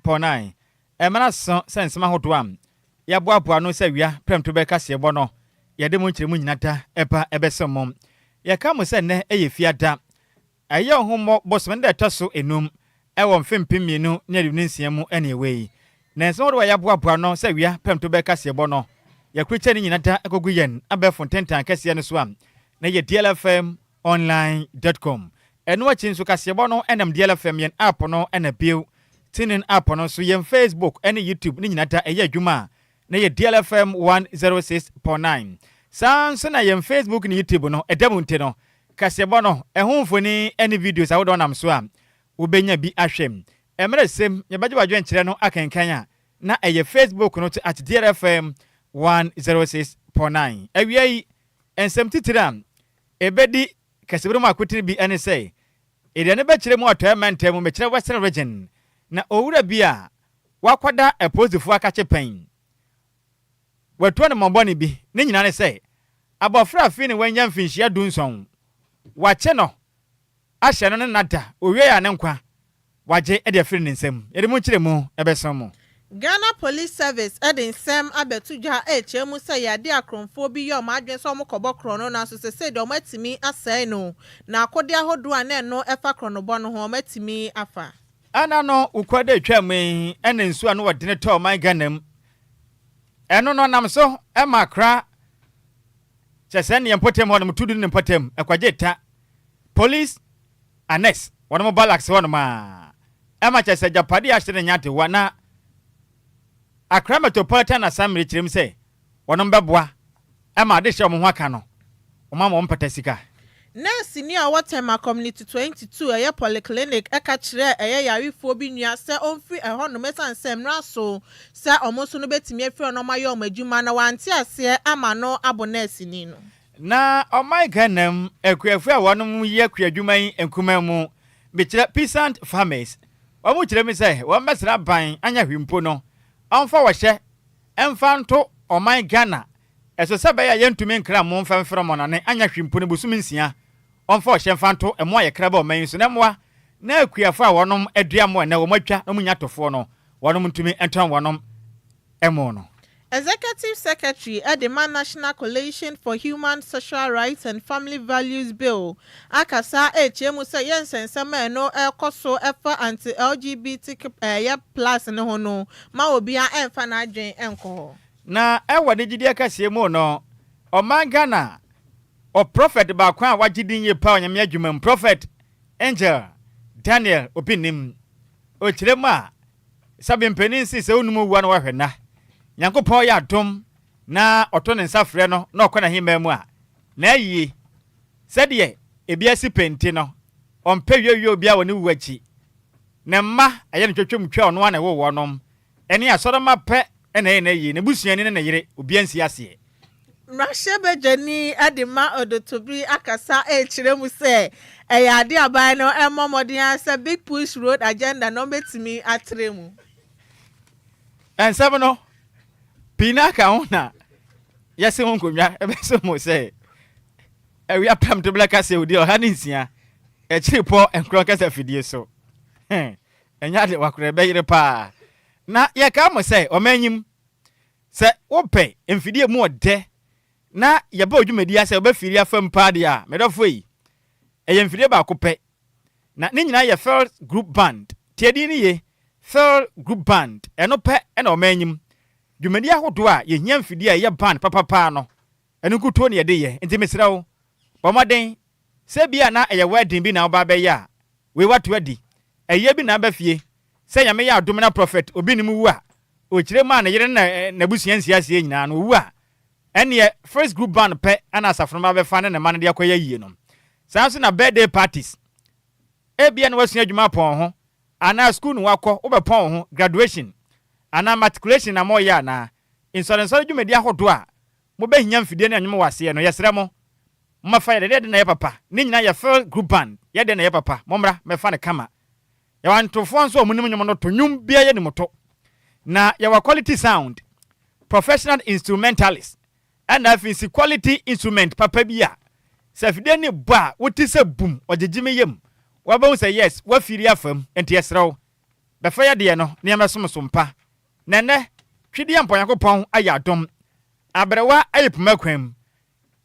106.9. Ɛmmra so sɛ nsɛm ahodoɔ a yɛaboaboa ano sɛ awia prɛmto bɛ kaseɛbɔ no, yɛde mo nkyerɛmu nyina da ɛba ɛbɛsom mo. Yɛka mo sɛ nnɛ ɛyɛ Fiada, ɛyɛ Ɔhommɔ bosome no da ɛtɔ so enum ɛwɔ mfe 2026 mu ɛne ɛwɔ yi. Na nsɛm ahodoɔ a yɛaboaboa ano sɛ awia prɛmto bɛ kaseɛbɔ no, yɛkrukyɛ ne nyina da ɛkɔgu yɛn abɛɛfo ntentan kɛseɛ no so a na yɛ dlfmonline.com. Ɛno akyi nso kaseɛbɔ no ɛnam DLFM yɛn app no ɛna bio TuneIn app no nso, yɛn Facebook ɛne YouTube ne nyina da ɛyɛ adwuma a na yɛ DLFM 106.9. Saa nso na yɛn Facebook ne YouTube no ɛda mu, nti no kaseɛbɔ no ɛho mfoni ɛne videos ahodoɔ nam so a wobɛnya bi ahwɛ. Mmerɛ sɛm yɛbɛgye wadwenkyerɛ no akenkan a na ɛyɛ Facebook no to @DLFM 106.9. Awia yi nsɛm titiri a ɛbɛdi kɛsɛbere mu akotene bi ɛne sɛ aduane bɛkyerɛ mu atɔɛ mantam mu, mekyerɛ Western Region, na owura bi a wakɔda apolisifoɔ akakye pɛn watuo ne mmɔbɔne bi ne nyinaa ne sɛ abɔfra afi ne wanya mfinhyia 17 wakye no ahyɛ no ne nada owie a ne nkwa wagye de afiri ne nsam. Yɛde mu nkyerɛ mu ɛbɛsɛn mu. Ghana Police Service de nsɛm abɛto dwa ɛrekyerɛ mu sɛ yɛade akorɔmfoɔ bi yɛ ɔmo adwene sɛ ɔmo kɔbɔ korɔ no, nanso sɛsɛ deɛ ɔmo atumi asɛe no na akode ahodoɔ a na ɛno ɛfa korɔnobɔ no ho ɔmo atumi afa. Ana no wokɔ da atwa mu yi ɛna nsuo a no wɔde ne tɔɔ ɔman Ghana mu ɛno no nam so ɛma Akra kyɛ sɛ neɛ mpɔtam hɔ nom tudu ne mpɔtam ɛkɔgye ta police annex wɔnom barracks hɔ nom a ɛma kyɛ sɛ agyapadeɛ ahyɛ ne nya atewa. Na Accra Metropolitan Assembly kyerɛ mu sɛ wɔnom bɛboa ɛma ade hyɛ wɔn ho aka no wɔn ama wɔn mpata sika. Nɛɛseni a ɔwɔ Tema Community 22 ɛyɛ polyclinic ɛka kyerɛ ɛyɛ yarefoɔ bi nua sɛ ɔmfiri ɛhɔnom ɛsiane sɛ mmara so sɛ ɔmo nso no bɛtumi afiri ɔno ɔmo ayɛ ɔmo adwuma, na wante aseɛ ama no abɔ nɛɛseni no. Na ɔman Ghana mu akuafo a wɔnom yɛ akuadwuma yi nkuma mu, mekyerɛ peasant farmers, wɔn kyerɛ mi sɛ wɔn bɛsrɛ ban anya hwee mpo no ɔmfa wɔhyɛ ɛmfa nto ɔman Ghana ɛso sɛ bɛyɛ a yɛntumi nkra mo mfɛmfrɛ mo nane anya hwee mpo no bosom 6 ɔmfa ɔhyɛ mfa nto ɛmo a yɛkra bɛ ɔman yi so na mmoa na akuafo a wɔnom adua mo ɛnɛ wɔn atwa na wɔn nya tofoɔ no wɔnom ntumi ntɔn wɔnom ɛmo no. Executive Secretary ɛde ma National Coalition for Human Social Rights and Family Values Bill akasa ɛrekyerɛ mu sɛ yɛn nsɛnsɛm a ɛno ɛrekɔ so ɛfa anti-LGBT ɛyɛ plus ne ho no ma obiara ɛmfa n'adwene ɛnkɔ hɔ. Na ɛwɔ ne gyidie kɛseɛ mu no, ɔman Ghana ɔprɔfɛt baako a wagye din yie pa Onyame adwuma mu, Prophet Angel Daniel Obi Nim, ɔkyerɛ mu a sɛbe mpanin si sɛ wonum wua no wahwɛ na Nyankopɔn yɛ adom na ɔto ne nsa frɛ no na ɔkɔ n'ahemmaa mu a na ayie sɛdeɛ ebi asi pɛnti no ɔmpɛ wiewie obiara wɔ ne wu akyi. Ne mma ɛyɛ no twɛtwɛm twa ɔno a na ɛwɔ wɔnom ɛne asɔrɔma pɛ ɛna ɛyɛ n'ayie, ne busuani ne ne yere obiara nsi aseɛ. Mmarahyɛbadwani de ma Odotobiri akasa ɛrekyerɛ mu sɛ ɛyɛ ade aban no ɛmmɔ mmɔden sɛ Big Push road agenda na ɔmbɛtumi atrɛ mu. Ɛnsɛm no pii na aka ho na yɛse ho nkonnwa ɛbɛsɛ mo sɛ awia pam to blɛ kasa odi 106 akyiri pɔ nkorɔ kasa fidie so. Ɛnyɛ ade wakorɔ ɛbɛyere paa na yɛka mo sɛ ɔmanyim sɛ wopɛ mfidie mu ɔdɛ na yɛbɛ odwumadi asɛ wobɛfiri afam paa deɛ a, medɔfo yi ɛyɛ mfidie baako pɛ na ne nyinaa yɛ First Group Band. Tie din no ye, First Group Band. Ɛno pɛ ɛna ɔmanyim dwumadi ahodoɔ a yɛhia mfidie a ɛyɛ band papapaa no, ɛno nkutuo ne yɛde yɛ. Nti mesrɛ wo, bɔ mmɔden sɛ bi a na ɛyɛ wedding bi na woba bɛyɛ a wei wato adi ɛyɛ bi na aba fie sɛ Nyame yɛ adom na Prophet Obi ne mu wu a ɔkyerɛ mu a ne yere ne n'abusua nsiaseɛ nyinaa no owu a ɛneɛ First Group Band pɛ ana asafo no ba bɛfa ne ne ma no de akɔyɛ yie no. Saa nso na birthday parties, ebia na wasua adwuma pɔn ho anaa school no wakɔ wobɛpɔn ho, graduation anaa matriculation na moyɛ anaa nsɔrensɔre dwumadi ahodoɔ a mobɛhia mfidie ne anwom wɔ aseɛ no, yɛsrɛ mo momɛfa yɛde deɛ na yɛ papa. Ne nyinaa yɛ First Group Band, yɛde na yɛ papa. Mommra mɛfa no kama. Yɛwɔ ntofoɔ nso a ɔmo nim nnwom no to nnwom biara yɛ nim to na yɛwɔ quality sound, professional instrumentalist, ɛna afei si quality instrument papa bi a sɛ afidie ne bɔ a wote sɛ bum ɔgyegye me yam wabɛhu sɛ yes wafiri afam. Nti yɛserɛ wo Bɛfa yɛ deɛ no na yɛmmɛsom so mpa. Na ɛnnɛ, Twedeɛ Nyankopɔn ayɛ adom. Aberewa ayi poma kwan mu.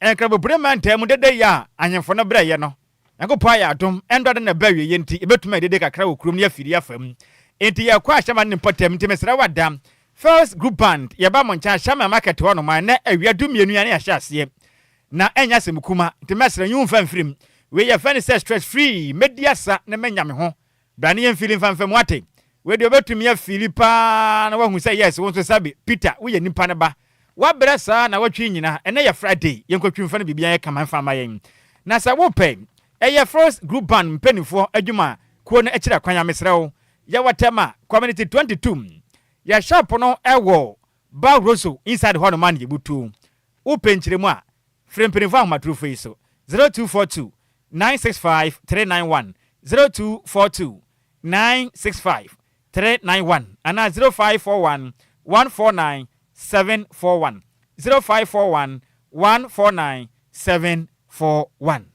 Nkrabopire mantam mu dede yi a ahemfo no brɛeɛ no, Nyankopɔn ayɛ adom, ɛndɔ ade na ɛba awieɛ nti, yɛbɛtumi ayɛ dede kakra wɔ kurom ne afiri afa mu. Enti yɛrekɔ Ashaiman ne mpɔtam, nti mesrɛ wo ada. First Group Band, yɛba mo nkyɛn Ashaiman Market hɔ nom a, ɛnnɛ awia dumienu yi a na yɛahyɛ aseɛ. Na ɛnyɛ asɛm kuma, nti mɛsrɛ, nyi wo mfa mfiri mu. Wei yɛfrɛ no sɛ stress free, mɛdi asa na manya me ho. Bra ne yɛn fili mfa mfa mu wate. Wei deɛ wobɛtumi afili paa na wahu sɛ yes wo nso sɛbe Peter woyɛ nipa no ba. Wabrɛ saa na watwi nyina ɛnɛ yɛ Friday yɛnkɔtwi mfa no biribiara nyɛ kama mfa mma yɛn. Na sɛ wopɛ ɛyɛ First Group Band mpaninfoɔ adwuma kuo no akyiri akwan a mesrɛ wo yɛwɔ Tema Community 22 yɛ shop no ɛwɔ Barroso inside hɔ nom a na yɛbutu. Wopɛ nkyerɛmu a frɛ mpaninfoɔ ahomatorofo yi so 0242 965 391 0242 965 391 anaa 0541 149 741 0541 149 741.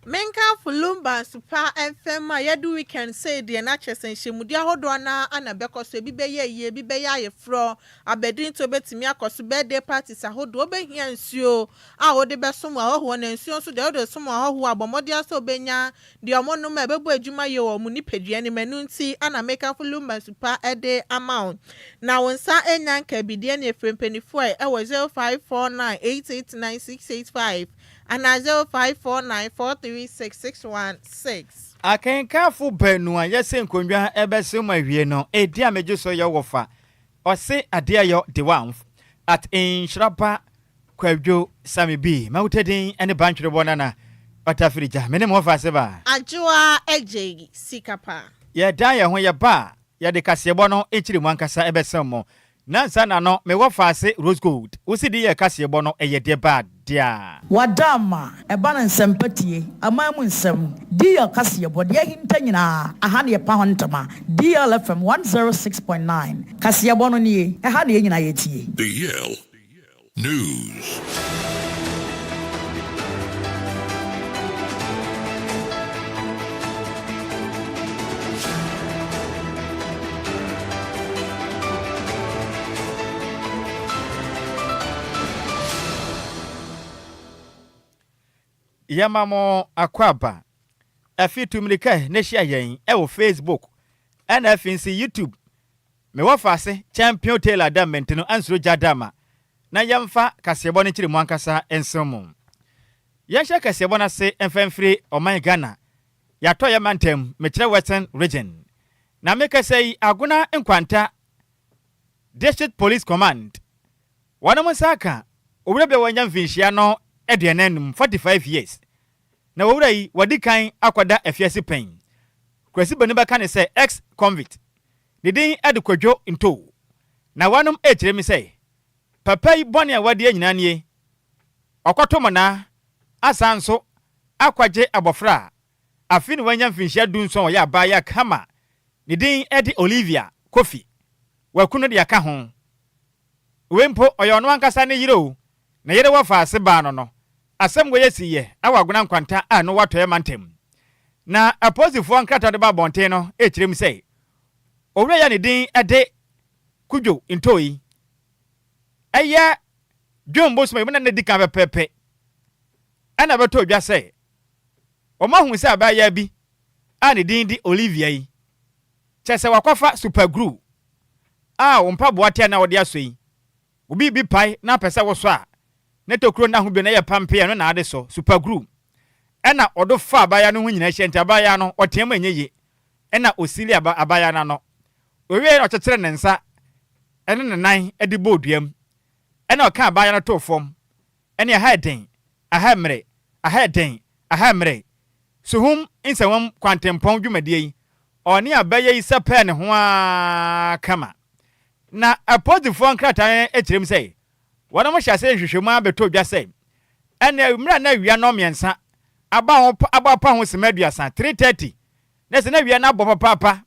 Menkamfo Lumba Nsupa mfɛm a yɛde weekend sei deɛ na kyerɛ sɛ nhyɛmudi ahodoɔ no ana bɛkɔ so. Ebi bɛyɛ yie, ebi bɛyɛ ayeforɔ abɛdi, nti obɛtumi akɔ so birthday parties ahodoɔ. Wobɛhia nsuo a wode bɛsom ahɔhoɔ, na nsuo nso deɛ wode som ahɔhoɔ a, bɔ mmɔden sɛ wobɛnya deɛ ɔmo nom a ɛbɛbɔ adwuma yie wɔ ɔmo nipadua no mu. Ɛno nti ana mekamfo Lumba Nsupa ɛde ama wo na wo nsa anya nka bideɛ ne efiri mpanimfoɔ a ɛwɔ 0549889685 anaa 0549436616. Akenkanfo baanu a yɛsɛ nkonnwa ɛbɛsɛ mu awie no, edi a megye so yɛ wɔfa ɔse adeɛ yɔ de wanf at nhyiraba Kwadwo Sami bi mawutadin ne bantwerebɔ nana ɔtafiri gya me ne mo wɔfa ase ba. Adwoa Agye Sika Pa. Yɛdan yɛn ho yɛba a, yɛde kaseɛbɔ no nkyiri mu ankasa ɛbɛsɛm mo. Nansa na no mewɔ faase Rose Gold wosi di yɛ kaseɛbɔ no ɛyɛ deɛ ba deɛ. Wada ama ɛba no nsɛmpa tie, aman mu nsɛm, DL kaseɛbɔ deɛ ahinta nyinaa, aha ne yɛpa ho ntoma. DL FM 106.9 kaseɛbɔ no nie, ɛha ne yɛn nyinaa yɛtie. DL News. Yɛma mo akɔ aba afi tumirika na hyia yɛn ɛwɔ Facebook ɛna afi nsi YouTube. Mewɔ faase Champion Taylor da mmɛnti no ansuro gya dama na yɛmfa kaseɛbɔ no nkyerɛ mu ankasa nso mu. Yɛnhyɛ kaseɛbɔ no ase mfa mfiri ɔman Ghana yɛatɔ yɛ mantam, mekyerɛ Western Region. Na mekasa yi, Agona Nkwanta District Police Command wɔnom nsa aka owura bi a wanya mfinhyia no 45, 45 years. Na owura yi wadi kan akɔda afiase pɛn. Kwasi bani bɛka ne sɛ ex convict. Ne din de Kwadwo Nto. Na wɔnom ɛkyerɛ mi sɛ papa yi bɔne a wadi nyinaa nie: ɔkɔto mɔnaa asan nso akɔgye abɔfra a afe ne wanya mfinhyia 17, ɔyɛ abaayewa kama, ne din de Olivia Kofi. Waku no de aka ho. Wei mpo ɔyɛ ɔno ankasa ne yere o, na yere wɔ faase baa no. Asɛm wɔ yɛ si yɛ awɔ Agona Nkwanta a no watɔɛ mantam. Na apolisifoɔ nkrataa de ba abɔnten no ɛkyerɛ mu sɛ owura yi a ne din de Kudwo Ntoi, ɛyɛ dwom bosom yi mu na ne di kan pɛpɛɛpɛ ɛna bɛtɔ dwa sɛ wɔn ahu sɛ abaayewa bi a ne din de Olivia yi kyɛ sɛ wakɔfa super glue a wɔn mpaboa tea na wɔde asɔ yi, obi bi pae na apɛ sɛ wosɔ a ne tokuro na ho bi na yɛ pampe ɛno na ade sɔ super glue, ɛna ɔdo fa abaayewa no ho nyinaa hyɛ. Nti abaayewa no ɔteɛ mu ɛnyɛ yie, ɛna osili aba abaayewa no ano owie na ɔkyekyere ne nsa ɛne ne nan de bɔɔ dua mu, ɛna ɔka abaayewa no too fam. Ɛne aha ɛden aha mmerɛ, aha ɛden aha mmerɛ. Suhum Nsɛmwam kwantempɔn dwumadie yi, ɔne abɛyɛ yi sɛ pɛɛ ne ho ara kama. Na apolisifoɔ nkrataa no kyerɛ mu sɛ wɔn hyɛ ase nhwehwɛmu abɛtɔ dwa sɛ ɛnna mmerɛ na awia no 3 aba ho abɔ apa ho sima 30, 3:30, na sɛ na awia no abɔ papaapa.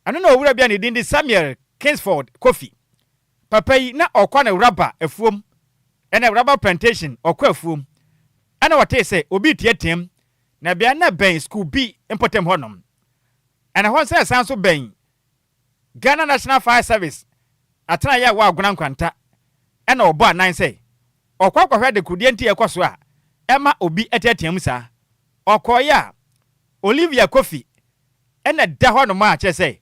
Ɛno na owura bi a ne din de Samuel Kingsford Kofi, papa yi na ɔkɔ ne raba afuom, ɛna rubber plantation ɔkɔ afuom, ɛna wɔtee sɛ obi teateam na bea na bɛn school bi mpɔtam hɔnom, ɛna hɔ nsa ɛsan so bɛn. Ghana National Fire Service atenaeɛ a ɛwɔ Agona Nkwanta na ɔbɔ anan sɛ ɔkɔ akɔhwɛ adekodeɛ nti a ɛkɔ so a ɛma obi teateam saa. Ɔkɔeɛ a, Olivia Kofi na ɛda hɔnom a kyerɛ sɛ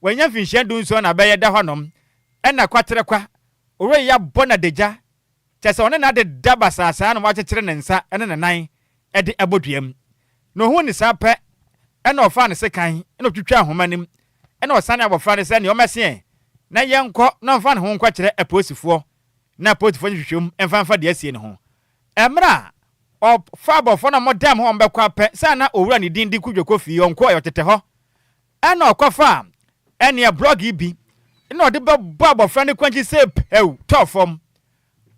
wanya mfinhyia dunson na abɛyɛ da hɔnom na kwaterekwa owura yi abɔ no adagya kyerɛ sɛ ɔne no adeda basaa saa na wakyekyere ne nsa ne ne nan de abɔ dua mu. Na ohuu no saa pɛ na ɔfaa ne sekan na otwitwaa nhoma no mu na ɔsanee abɔfra no sɛ nea ɔmmɛse ɛ na yɛnkɔ na ɔmfa ne ho nkɔkyerɛ apolisifoɔ na apolisifoɔ nhwehwɛ mu mfa mfa deɛ asie no ho. Mmerɛ a ɔfaa abɔfra no a wɔdan ho a wɔbɛkɔ apɛ sɛ na owura ne din de Kudwo Kofi ɔnkɔɔɛ ɔtetɛ hɔ ɛna ɔkɔfaa ɛneɛ blɔg yi bi na ɔde bɛbɔ abɔfra no kwankyi sɛ pɛw tɔɔ fam.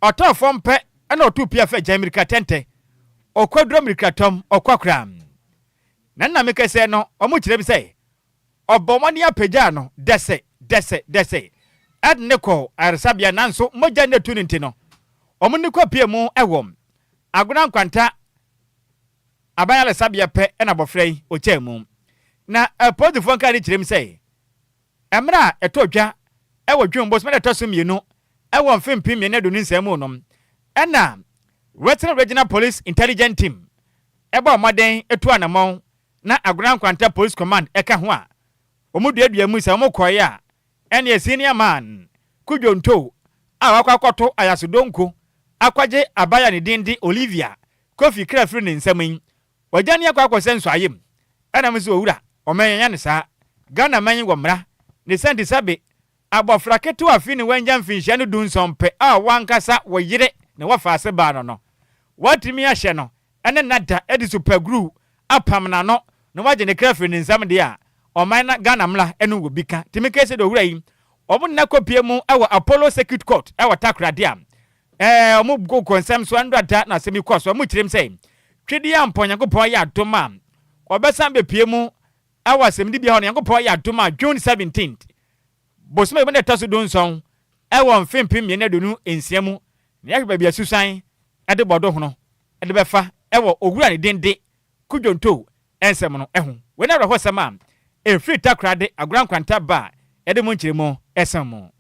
Ɔtɔɔ fam pɛ na ɔtoo pia fɛ gyan mirika tɛntɛ. Ɔkwaduro mirika tɔm ɔkɔ koraa. Na nna mekɛsɛ no ɔmo kyerɛ me sɛ ɔbɔ mmɔden apagyaa no dɛsɛ dɛsɛ dɛsɛ ɛde ne kɔɔ ayaresabea nanso mogya na etu no nti no ɔmo ne kɔ pie mu ɛwɔ Agona Nkwanta aban ayaresabea pɛ na abɔfra yi ɔkyaa mu. Na apolisifoɔ nkae no kyerɛ mu sɛ Mmerɛ a ɛtɔɔ dwa wɔ June bosome da ɛtɔ so mmienu wɔ mfe 2026 mu no, ɛna Western Regional Police Intelligence Team bɔɔ mmɔden tuu anamɔn na Agona Nkwanta Police Command ka ho a wɔduaduaa mu sɛ wɔkɔeɛ a ɛneɛ Senior Man Kudwo Ntow a wakɔ akɔto Ayaso Donko akɔgye abaayewa a ne din de Olivia Kofi kra firi ne nsam yi Wagya ne akɔ akɔsɛ nsɔayɛ mu ɛna me nso owura ɔman yɛnyɛ no saa Ghana man yi wɔ mmra ne sɛ nti sɛbe abɔfra ketewa fi ne wanya mfinhyia no dunson pɛ a wankasa wo yere ne wɔfaase baa no no watumi ahyɛ no ɛne nada ɛde supaguru apam n'ano na wagye ne kra firi ne nsam deɛ a ɔman na Ghana mmra ɛno wɔ bi ka tumi kɛse de owura yi wɔn nna kɔpie mu ɛwɔ Apollo Circuit Court ɛwɔ Takoradi a Ɛɛ, wɔn kɔ nsɛm so ɛnora da na asɛm yi kɔ so. Wɔn kyerɛm sɛ, Twedeɛ ampa Onyankopɔn ayɛ adom a, wɔbɛsan bɛpue mu wɔ asɛmdibea hɔ no. Onyankopɔn ayɛ adom a, June 17th, bosome a ɛtɔ so dunson wɔ mfe 2026 mu, na yɛahwɛ baabi a susan de bɔdohono de bɛfa wɔ Owura ne din de Kudwo Ntow nsɛm no ho. Wei ne awerɛhosɛm a ɛfiri Takoradi Agora Nkwanta ba a yɛde mu nkyerɛmu resom mo.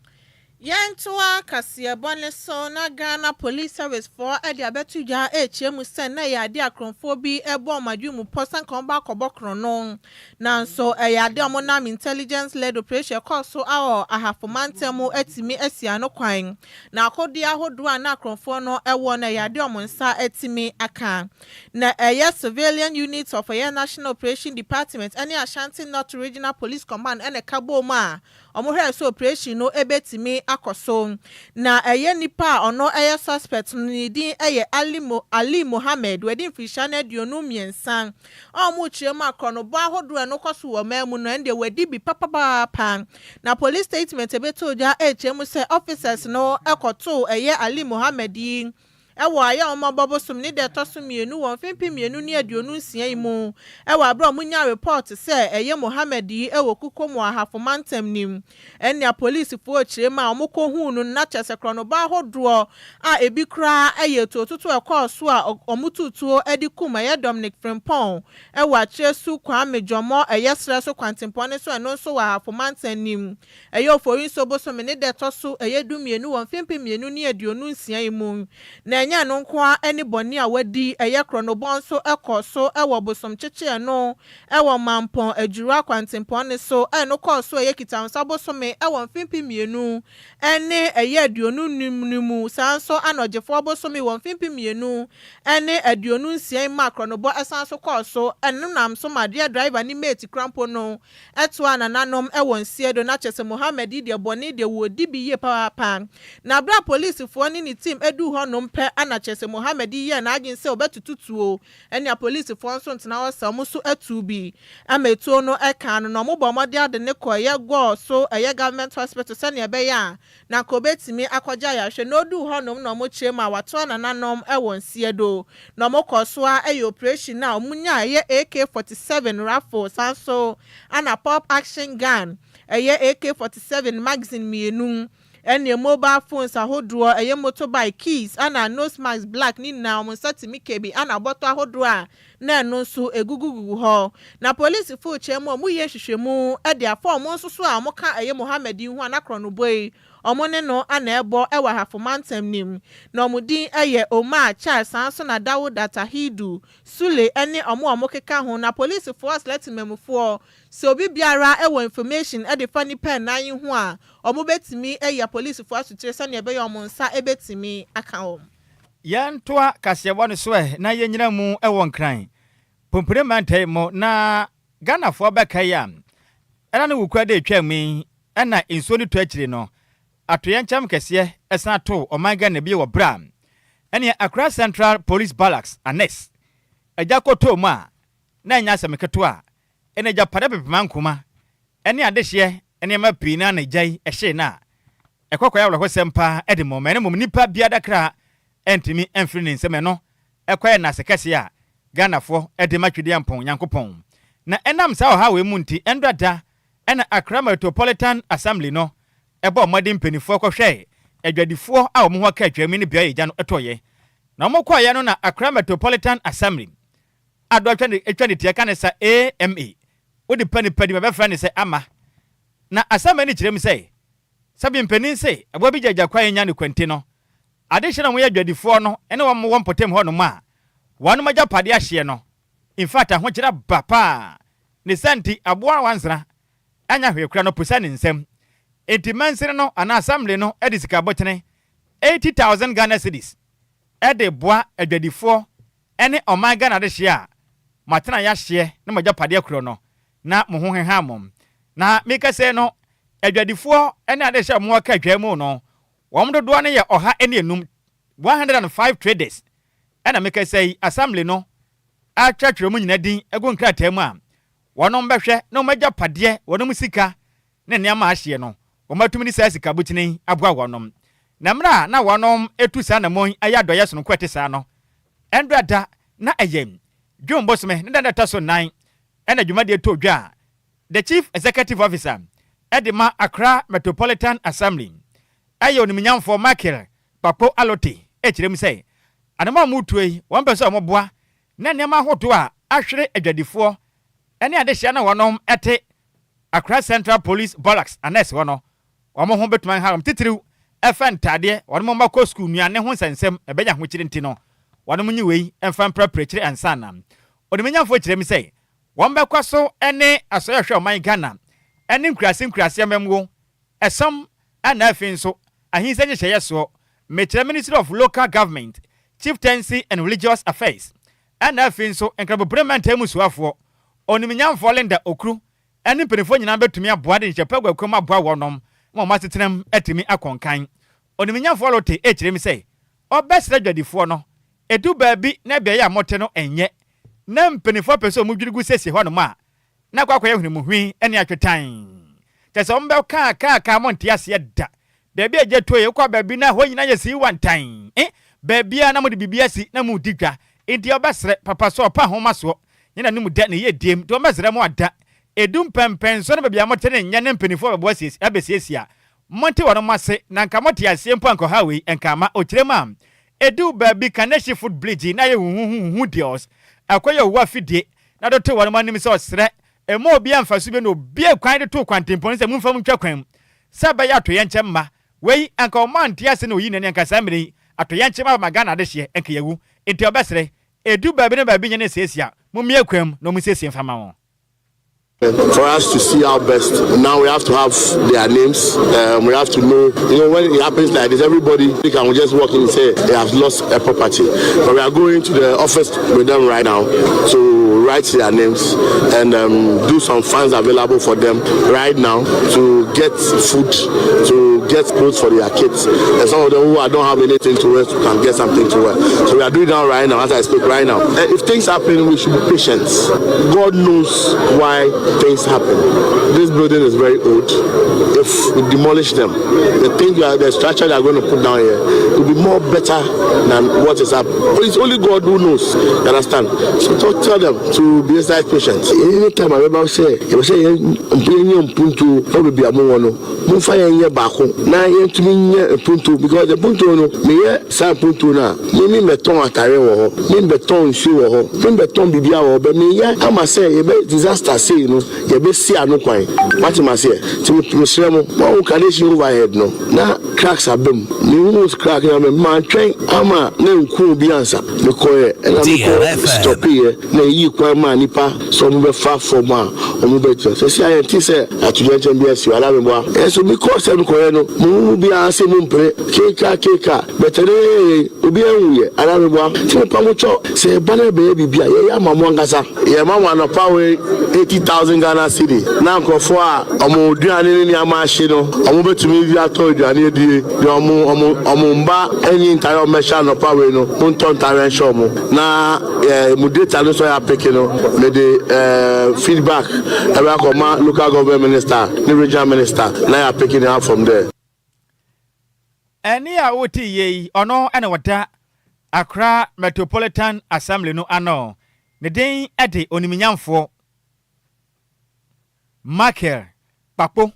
Yɛntoa kaseɛbɔ no so na Ghana Police Service foɔ de abɛto dwa rekyerɛ mu sɛ na ɛyɛ adeɛ a korɔmfoɔ bi rebɔ wɔn adwene mu pɔ sɛ anka wɔbɛ akɔbɔ korɔno. Nanso ɛyɛ adeɛ a wɔnam Intelligence Led Operation ɛkɔɔ so wɔ Ahafo mantam mu atumi asi ano kwan. Na akodeɛ ahodoɔ a na akorɔmfoɔ no wɔ no ɛyɛ adeɛ a wɔn nsa atumi aka. Na ɛyɛ Civilian Unit of ɛyɛ National Operation Department ɛne Ashanti North Regional Police Command ɛna ɛka boom a wɔhwɛɛ sɛ operation no bɛtumi akɔ so. Na ɛyɛ nipa a ɔno ɛyɛ suspect no ne din ɛyɛ Ali Mo Ali Mohammed, wadi mfirihyia no 23 a wɔrekyerɛ mu a korɔnobɔ ahodoɔ a ɛno kɔ so wɔ ɔman mu no ɛndeɛ wadi bi papapaapa. Na police statement ɛbɛtoo dwa ɛrekyerɛ mu sɛ officers no ɛkɔtoo ɛyɛ Ali Mohammed yi wɔ Ayɛwoma bosom ne da ɛtɔ so mmienu wɔ mfe 2026 yi mu wɔ abere a wɔnyaa report sɛ ɛyɛ Mohammed yi wɔ Kukom wɔ Ahafo mantam nim. Ɛnea polisifoɔ kyerɛ mu a wɔkɔhuu no na kyerɛ sɛ korɔnobɔ ahodoɔ a ebi koraa yɛ tuototo ɛkɔɔ so a wɔtutuo de kum ɛyɛ Dominic Frimpong wɔ Akyerɛsu Kwame Dwɔmɔ ɛyɛ serɛ so kwantempɔn ne so ɛno nso wɔ Ahafo mantam nim. Ɛyɛ Oforisuo bosome ne da ɛtɔ so ɛyɛ 12 wɔ mfe 2026 yi mu. Na ɛnyɛ ɛno nko ara ne bɔne a wadi, ɛyɛ korɔnobɔ nso kɔɔ so wɔ bosom kyekye ɛno wɔ Mampɔn Adwira kwantempɔn no so a ɛno kɔɔ so ɛyɛ Kitawonsa bosome wɔ mfe 2025 no mu. Saa nso ana Ɔgyefoɔ bosome wɔ mfe 2026 yi mu a korɔnobɔ san so kɔɔ so. Ɛno nam so ma adeɛ driver ne mate kura mpo no toaa nananom wɔ nseɛ do na kyerɛ sɛ Mohammed yi deɛ bɔne deɛ wɔdi bi yie papaapa. Na berɛ a polisifoɔ ne ne team duu hɔ nom pɛ na kyerɛ sɛ Mohammed yi yɛɛ n'adwene sɛ ɔbɛtoto tuo ɛne apolisifoɔ nso ntena hɔ sɛ wɔn nso atuu bi ama etuo no kaa no na wɔbɔɔ mmɔden ade no kɔɔ ɛyɛ Gɔɔ so ɛyɛ government hospital sɛdeɛ ɛbɛyɛ a na anka obetumi akɔgye ayarehwɛ. Na oduu hɔnom na wɔkyerɛ mu a watoa nananom wɔ nseɛ do. Na wɔkɔɔ so ara yɛ operation a wɔnyaa ɛyɛ AK-47 rifle san so ana pop action gun ɛyɛ AK-47 magazine mmienu. Ɛne mobile phones ahodoɔ, ɛyɛ motorbike keys ana nose mask black ne nyinaa wɔn nsa tumi ka bi, ana bɔtɔ ahodoɔ a na ɛno nso egugugugu hɔ. Na polisifoɔ kyerɛ mu a wɔyɛ nhwehwɛmu de afa wɔn nso so a wɔka ɛyɛ Mohammed yi ho a n'akorɔnobɔ yi wɔn ne no ana ɛbɔ ɛwɔ Ahafo mantam nim. Na wɔn din yɛ Omar Charles, san so na Dawuda Tahidu Sule ne wɔn a wɔkeka ho. Na polisifoɔ asrɛ temamufoɔ sɛ obi biara wɔ information de fa nipa nnan yi ho a, wɔn bɛtumi ayi apolisifoɔ asotire sɛnea ɛbɛyɛ wɔn nsa bɛtumi aka wɔn. Yɛntoa kaseɛbɔ no so ɛ na yɛnyina mu wɔ Nkran Pompone mantam mu. Na Ghanafoɔ bɛkae a, ɛna ne wukura de atwa mu yi, ɛna nsuo no tɔ akyire no, atoyɛnkyɛm kɛseɛ ɛsan to ɔman Ghana bi wɔ berɛ a ɛneɛ Accra Central Police Barracks Annex agya kɔtɔɔ mu a na ɛnyɛ asɛm ketewa a ɛna agyapade pepema nkoma ɛne adehyeɛ nneɛma pii na na gya yi ɛhyee no a ɛkɔkɔyɛ awerɛhosɛm paa ɛde mɔ mɛne mmom nipa biada kra ɛntumi ɛmfiri ne nsɛm. Ɛno ɛkɔyɛ nase kɛseɛ a Ghanafoɔ ɛde ma Twedeɛ Mpɔn Nyankopɔn. Na ɛnam saa ɔhaw wei mu nti, ɛndra da ɛna Accra Metropolitan Assembly no ɛbɔ mmɔden mpanimfoɔ kɔhwɛ adwadifoɔ a wɔn ho aka atwam ne beaeɛ agya no ɛtɔɔyɛ. Na wɔn kɔɔyɛ no na Accra Metropolitan Assembly adɔ atwa ne tia ka ne sa AMA wode pa nipa di ma bɛfrɛ ne sɛ ama na assembly no kyerɛ mu sɛ sɛbi mpanin se ɛboa bi gyagya kwan nya ne kwante no adehyɛ na wɔyɛ adwadifoɔ no ɛne wɔn wɔ mpɔtam hɔ nom a wɔn agyapadeɛ ahyeɛ no. In fact, ahokyerɛ ba paa ne sa nti aboa wansena anya hwee kora no pusa ne nsam. Enti mansini no anaa assembly no de sika bɔtene 80,000 Ghana cedis ɛde boa adwadifoɔ ɛne ɔman Ghana adehyeɛ a mo atena yɛahyeɛ na mo agyapadeɛ korɔ no na mo ho heha mo. Na meka sɛ no, adwadifoɔ ne adehyeɛ a wɔn aka atwa mu no, wɔn dodoɔ no yɛ 105, 105 traders. Ɛna meka sɛ yi, assembly no atwerɛtwerɛ mu nyina din agu nkrataa mu a wɔnom bɛhwɛ na wɔn agyapadeɛ, wɔnom sika ne nneɛma ahyeɛ no, wɔn atumi de saa sika botene yi aboa wɔnom. Na mmerɛ a na wɔnom etu saa namɔn ayɛ adɔyɛ sononko ɛte saa no, ɛndra da na ɛyɛ June bosome ne da na ɛtɔ so 4 ɛna dwumadie tɔ dwa a the Chief Executive Officer ɛde ma Accra Metropolitan Assembly, ɛyɛ onimnyamfoɔ Michael Kpakpo Alote, ɛkyerɛ mu sɛ anamɔ a mutuo yi, wɔn pɛ sɛ wɔboa na nneɛma ahodoɔ a ahwere adwadifoɔ ɛne adehyia na wɔnom ɛte Accra Central Police Barracks Annex hɔ no, wɔn ho bɛtumi aha wɔn, titiriw ɛfɛ ntaadeɛ wɔn mma kɔ sukuu, nnuane ho nsɛnsɛm ɛbɛnya ahokyere nti no, wɔn nyi wei mfa mprapra akyire ansa na onimnyamfoɔ kyerɛ mu sɛ wɔn bɛkɔ so ne asɔyɛhwɛ ɔman Ghana ɛne nkuraase nkuraase amammuo ɛsɛm, ɛna afei nso ahinsa nhyehyɛeɛ soɔ, mekyerɛ Ministry of Local Government, Chieftaincy and Religious Affairs, ɛna afei nso Nkrabopere mantam mu soafoɔ onimnyamfoɔ Linda Okuru ɛne mpanimfoɔ nyinaa bɛtumi aboa de nhyɛpɛ aguakuam aboa wɔnom ma wɔn asetenam atumi akɔnkan. Onimnyamfoɔ Lote ɛkyerɛ mu sɛ ɔbɛsrɛ adwadifoɔ no, ɛdu baabi na beaeɛ a mote no ɛnyɛ na mpanimfoɔ pɛ sɛ ɔmo dwiri gu siesie hɔnom a na akɔ akɔyɛ hwenemuhwi ne atwetan kyɛ sɛ ɔmo bɛka kaakaa mo nte aseɛ da. Baabi a gya toe wokɔ baabi na hɔ nyinaa yɛ sii wantan baabi a na mode biribi asi na mu di dwa. Nti ɔbɛsrɛ papa so ɔpa ahoma soɔ nyɛ n'anom da ne yɛ diem. Nti ɔbɛsrɛ mo ada edu mpɛmpɛnso no baabi a mote ne nyɛ ne mpanimfoɔ bɛboa siesie abɛsiesie a monte wɔn mo ase na nka mote aseɛ mpo ankɔha wei nka ama ɔkyerɛ mu a edu baabi Kaneshie foot bridge na ayɛ huhuhuhu deɛ ɛkɔyɛ owu afidie na de to wɔn anim sɛ ɔsrɛ ɛma obi amfa so bi na obi kwan de to kwantempɔn sɛ momfa mu ntwa kwan mu sɛ ɛbɛyɛ atoyɛnkyɛm mma wei anka ɔma nte ase na oyi n'ani anka saa mmerɛ yi atoyɛnkyɛm aba ma Ghana adehyeɛ nka yɛwu. Nti ɔbɛsrɛ edu baabi ne baabi nyɛ ne siesie a mommie kwan mu na ɔmo siesie mfa ma wɔn. For us to see our best, now we have to have their names. We have to know, when it happens like this, everybody can just walk in and say they have lost a property. But we are going to the office with them right now to write their names and do some funds available for them right now to get food, to get clothes for their kids. And some of them who don't have anything to wear can get something to wear. So we are doing that right now, as I speak right now. And if things happen, we should be patient. God knows why things happen. This building is very old. If we demolish them, the thing you are, the structure they are going to put down here will be more better than what is up. It's only God who knows. You understand? So talk, tell them to be exercise patient. Anytime I remember say, you say, yɛnyɛ mpuntuo wɔ baabi a mowɔ no, momfa yɛn nyɛ baako na yɛntumi nyɛ mpuntuo because mpuntuo no, meyɛ saa mpuntuo no a, me me mbɛtɔn atare wɔ hɔ, me mbɛtɔn nsuo wɔ hɔ, me mbɛtɔn biribiara wɔ hɔ, bɛ meyɛ ama sɛ yɛbɛ disaster sei no yɛbɛsi ano kwan. Wate maseɛ? Nti mesrɛ mo, moahu Carnation overhead no na cracks aba mu. Mehuu crack no aba mu, mantwɛn ama na nku obi ansa. Mekɔɛ ɛna mekɔ stɔpeeɛ na ɛyii kwan maa nnipa sɛ ɔmo bɛfa fam a ɔmo bɛtua. Sɛsi a yɛnte sɛ atoyerɛnkyɛm bi asi hɔ anaa meboa. Ɛnso mekɔɔ sɛ mekɔyɛ no, mo mu biara se mo mpere keka keka, but ɛno yɛyɛ yɛn, obiara nwuiɛ anaa meboa. Nti mepa mo kyɛw, sɛ yɛba na yɛbɛyɛ biribi a, yɛyɛ ama mo ankasa. Yɛma mo anɔpa wei 80,000 Ghana cedi na nkurɔfoɔ a wɔn aduane ne nneɛma ahye no, wɔbɛtumi de atɔ aduane adie. Deɛ wɔn, wɔn, wɔn mma nni ntadeɛ a wɔbɛhyɛ anɔpa wei no, montɔ ntadeɛ nhyɛ wɔn. Na eh, mo data no nso a yɛapeke no, mede eh, feedback ɛbɛ akɔma local government minister ne regional minister na yɛapeke no out from there. Ɛnne a wote yi, ɔno na ɔda Accra Metropolitan Assembly no ano. Ne din de Onimnyamfoɔ Michael Kpakpo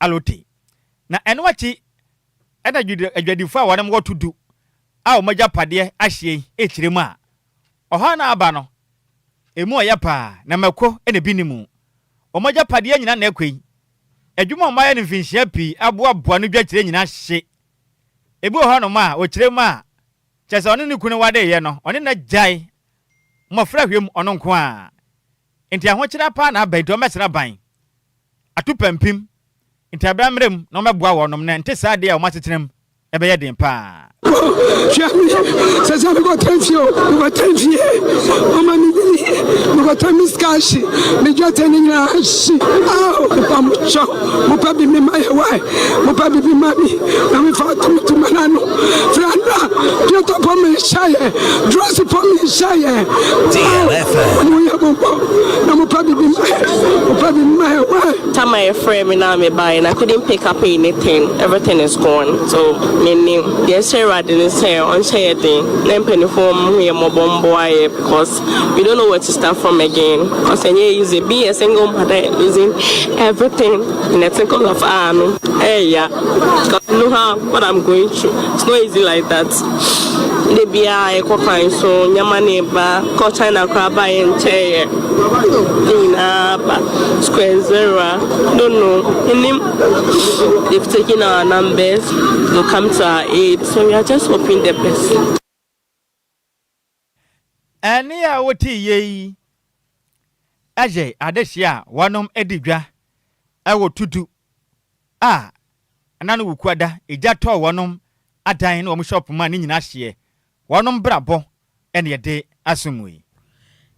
Allotey. Na ɛno akyi na adwadifoɔ a wɔnom wɔ Tudu a wɔn agyapadeɛ ahyeɛ yi rekyerɛ mu a, ɔhaw no a aba no, ɛmu ɔyɛ paa na mako na ebi nni mu. Wɔn agyapadeɛ nyinaa na ɛkɔ yi. Adwuma a wɔayɛ no mfinhyia pii aboaboa no dwakyerɛ nyinaa hye. Ebi wɔ hɔnom a, ɔkyerɛ mu a, kyerɛ sɛ ɔne ne kunu wareeɛ no, ɔne no agyae mmɔfra hwɛ mu ɔno nko ara. Enti ahokyerɛ paa na aba yi, nti wɔmmɛsra ban, ato pampim, nti abira mmerɛ mu na wɔmmɛboa wɔnom, na ɛnte saa deɛ a wɔn asetena mu ɛbɛyɛ den paa. Hwɛ me sɛ sɛ mekɔtena fie o mekɔtena fie ɔma me nyini mekɔtena me sika ahye me dwetɛ ne nyinaa ahye ao mepa mo kyɛw mopɛ bibi ma yɛ wae mopɛ bibi ma me na mefa atomto ma no ano franda dwetɛ pɔ me nhyɛ yɛ drɔs pɔ me nhyɛ yɛ ao mo yɛ mobɔ na mopɛ bibi ma yɛ mopɛ bibi ma yɛ wae. Time a yɛfrɛɛ me na mebaeɛ no I couldn't pick up anything, everything is gone so mennim. Deɛ ɛsrɛ Awurade ne sɛ ɔnhyɛ yɛ den na mpaninfoɔ ɔmo hu yɛ mmɔbɔ mboa yɛ because we don't know where to start from again cause ɛnyɛ easy being a single mother and losing everything in a tinkle of eye no ɛɛya because I know how what I'm going through it's not easy like that. Da biara yɛkɔ kwan so nneɛma na ɛba kɔ China koraa ba yɛ nkyɛeɛ ne nyinaa ba square zero a don't know nnim they've taken our numbers they'll come to our aid so we are just hoping the best. Ɛnne a wotee yei yɛ adehyeɛ a wɔnom di dwa wɔ Tudu a ɛna no Wukuada egya tɔɔ wɔnom adan ne wɔn shop mu a ne nyinaa hyeɛ. Wɔnom brabɔ na yɛde asom yi.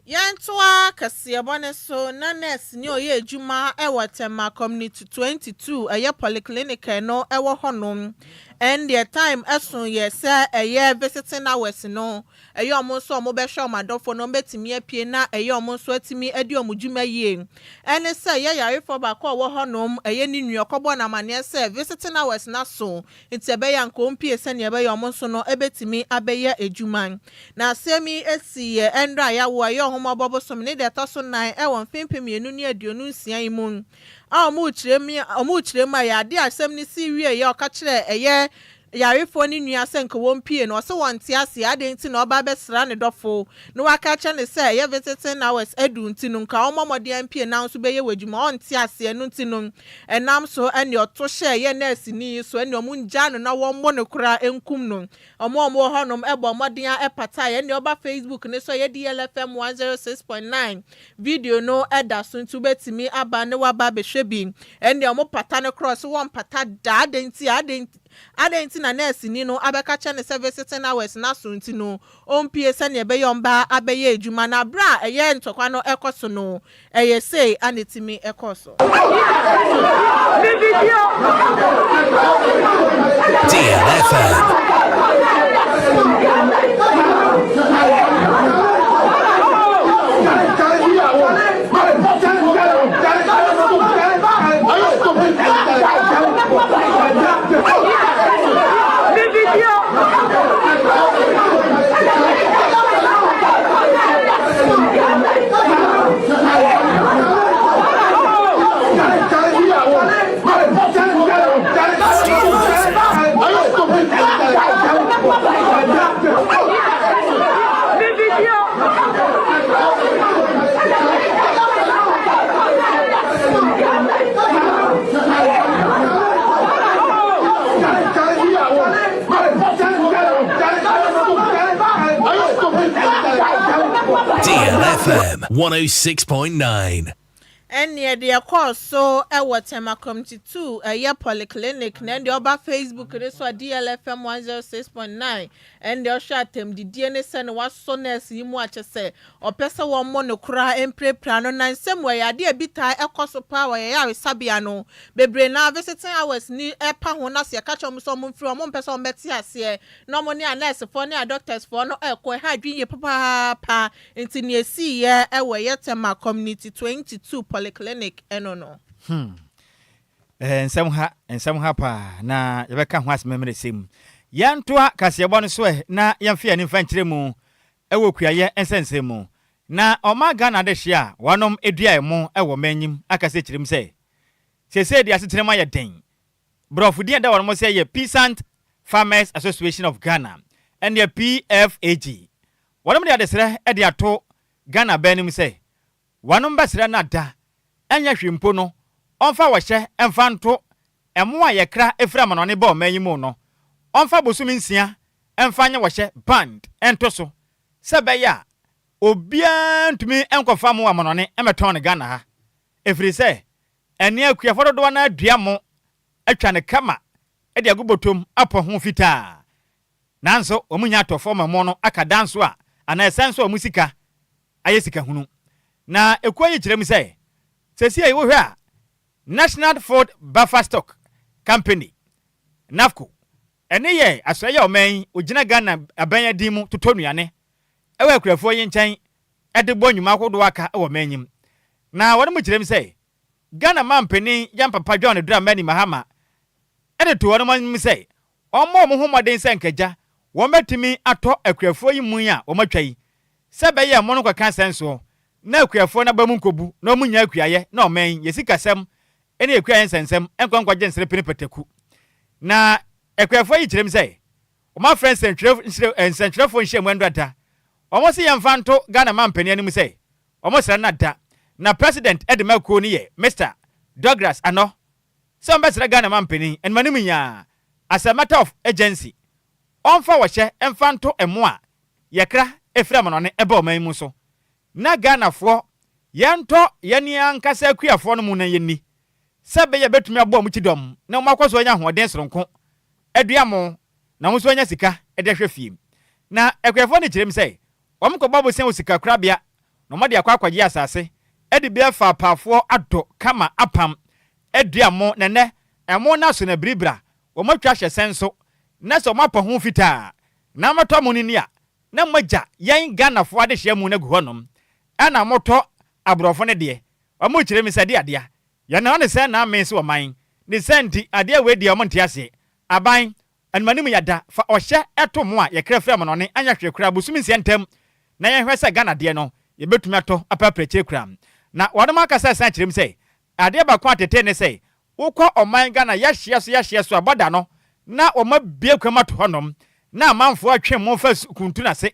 Yɛntoa kaseɛbɔ no so na nɛɛseni a ɔyɛ adwuma wɔ Tema Community 22 ɛyɛ polyclinic no wɔ hɔnom ɛndeɛ time ɛso yɛ sɛ ɛyɛ visiting hours no ɛyɛ ɔmo nso ɔmo bɛhwɛ ɔmo adɔfoɔ no ɔmo bɛtumi apue na ɛyɛ ɔmo nso atumi adi ɔmo dwuma yie. Ɛne sɛ ɛyɛ yarefoɔ baako a ɔwɔ hɔnom ɛyɛ ne nua ɔkɔbɔɔ no amaneɛ sɛ visiting hours no aso nti ɛbɛyɛ anka ɔmpue sɛnea ɛbɛyɛ ɔmo nso no ɛbɛtumi abɛyɛ adwuma. Na asɛm yi esi yɛ ɛndra a yɛawo a ɛyɛ ɔhomɔbɔ bosome ne deɛ ɛtɔ so nan ɛwɔ mfe 2026 yi mu a ɔmo rekyerɛ mu ɔmo rekyerɛ mu a yɛ adeɛ a asɛm no si wie yɛ ɔka kyerɛ ɛyɛ yarefoɔ ne nua sɛ nka wɔmpie no, ɔsɛ wɔnte aseɛ adɛn nti na ɔba bɛsra ne dɔfo na waka kyerɛ ne sɛ ɛyɛ visiting hours adu nti no nka ɔmmɔ mmɔden ampie na nso bɛyɛ wɔ adwuma. Ɔnte aseɛ no nti no ɛnam so ɛne ɔto hyɛ ɛyɛ nɛɛseni yi so ɛne ɔmo ngya no na wɔmmɔ no koraa nkum no. Ɔmo a ɔmo wɔ hɔnom ɛbɔ mmɔden a ɛpata ɛne ɔba Facebook ne so ɛyɛ DLFM 106.9 video no ɛda so nti wobɛtumi aba ne waba abɛhwɛ bi. Ɛne ɔmo pata no korɔ so wɔn pata daa. Adɛn nti, adɛn, adɛn nti na nɛɛseni no abɛka kyerɛ ne sɛ visiting hours n'aso nti no ɔmpie sɛnea ɛbɛyɛ ɔmba abɛyɛ adwuma? Na abere a ɛyɛ ntɔkwa no ɛkɔ so no ɛyɛ sei a ne timi ɛkɔ so. DLFM. DLFM 106.9. Ɛnneɛ deɛ ɛkɔɔ so wɔ Tema Community 2 ɛyɛ Polyclinic na ɛndeɛ ɔba Facebook ne so a DLFM 106.9 ɛndeɛ ɔhwɛ atɛmdidie ne sɛ ne wasɔ nurse yi mu akyɛ sɛ ɔpɛ sɛ wɔmmɔ no koraa mpirapira no. Na nsɛm wɔ yɛ adeɛ bi taa ɛkɔ so paa wɔ yɛyɛ aresabea no bebree na visiting hours ni ɛpa ho, na sɛ yɛka kyerɛ wɔn sɛ wɔn mfiri, wɔn mpɛ sɛ wɔn bɛte aseɛ na wɔn ne a nursefoɔ ne a doctorsfoɔ no ɛkɔ ɛha adwene yie papaapa. Nti nea esi yɛ ɛwɔ yɛ Tema Community 22 Polyclinic ɛno no. Nsɛm ha paa na yɛbɛka ho asɛm mmerɛ sɛm. Yɛntoa kaseɛbɔ no so ɛ na yɛmfa yɛn mfa nkyerɛ mu ɛwɔ kuayɛ nsɛnsɛm mu. Na ɔma Ghana de hye a wɔnom edua ɛmo ɛwɔ manyim akasa kyerɛ mu sɛ seesei de asetena mu ayɛ den. Borɔfo din a ɛda wɔn sɛ yɛ Peasant Farmers Association of Ghana, ɛneɛ PFAG, wɔnom de adesrɛ de ato Ghana bɛn no mu sɛ wɔnom bɛsrɛ no ada ɛnyɛ hwee mpo no, ɔmfa wɔhyɛ ɛmfa nto ɛmo a yɛkra efiri amanɔne bɔ ɔman yi mu no, ɔmfa bosome 6 ɛmfa nyɛ wɔhyɛ band ɛnto so sɛ bɛyɛ a obiara ntumi nkɔfa mo amanɔne ɛmɛtɔn no Ghana ha, ɛfiri sɛ ɛne akuafoɔ dodoɔ no adua mo atwa ne kama ɛde agu bɔtɔm apɔ ho fitaa, nanso wɔn nya atɔfoɔ ma mo no aka dan so a anaa ɛsɛn so a wɔn sika ayɛ sika hunu. Na ekuo yi kyerɛ mu sɛ sɛsi a wohwɛ a, National Food Buffer Stock Company, NAFCO, ɛne yɛ asɔeɛ a ɔman yi ogyina Ghana aban adin mu totɔ nnuane ɛwɔ akurafoɔ yi nkyɛn ɛde bɔ nnwuma ahodoɔ aka ɛwɔ ɔman yi mu. Na wɔn mu kyerɛ mu sɛ Ghana mampanin yan papa John Dramani Mahama ɛde to wɔn anim sɛ wɔmmɔ wɔn ho mmɔden sɛ nkagya wɔn bɛtumi atɔ akuafoɔ yi mu a wɔn atwa yi sɛ bɛyɛ ɛmo no kɔka sɛn soɔ na akuafoɔ no aba mu nkɔbu na wɔn nya akuayɛ na ɔman yi yɛ sikasɛm ɛne akuayɛ nsɛnsɛm nkɔ nkɔgye nsere pene pataku. Na akuafoɔ yi kyerɛ mu sɛ wɔn afrɛ nsɛntwerɛfoɔ nhyia mu ɛndɔda wɔn si yɛmfa nto Ghana mampanin anim sɛ wɔn srɛ no da na president ɛde ma kuo no yɛ Mr Douglas Anɔ sɛ wɔn bɛsrɛ Ghana mampanin animanim nyaa as a matter of urgency ɔmfa wɔhyɛ ɛmfa nto ɛmo a yɛkra efiri amanɔne ɛbɛ ɔman mu so na Ghanafoɔ yɛntɔ yɛne ankasa akuafoɔ no mu na yɛnni sɛ bɛyɛ bɛtumi aboa ɔmo kyidɔm na ɔmo akɔ so anya ahoɔden soronko adua mo na ɔmo nso anya sika ɛde ahwɛ fie. Na akuafoɔ no kyerɛ mu sɛ wɔn kɔbɔ abosia wɔ sika korabea na wɔn de akɔ akɔgye asase ɛde bi afa apaafoɔ adɔ kama apam adua mo. Nɛnɛ ɛmo no aso na biribira wɔn atwa ahyɛ sɛn so na sɛ wɔn apɔ ho fitaa na wɔatɔ mo no ni a na mogya yɛn Ghanafoɔ adehyɛ mu no agu hɔnom ɛna motɔ aborɔfo no deɛ. Wɔn kyerɛ mi sɛ de adeɛ yɛn na ɔne sɛ na ame sɛ ɔman ne sɛ nti adeɛ wei deɛ wɔn nte aseɛ. Aban animanim yada fa ɔhyɛ ɛto mo a yɛkra fira mo no ne anya hwee koraa bosome 6 ntam na yɛnhwɛ sɛ Ghana deɛ no yɛbɛtumi atɔ apɛprɛkyire kura. Na wɔnom akasa san kyerɛ mu sɛ adeɛ baako atete ne sɛ wokɔ ɔman Ghana yɛahyeɛ so a bɔda no na wɔma bie kwam ato hɔnom na amanfoɔ atwe mo fa kuntu n'ase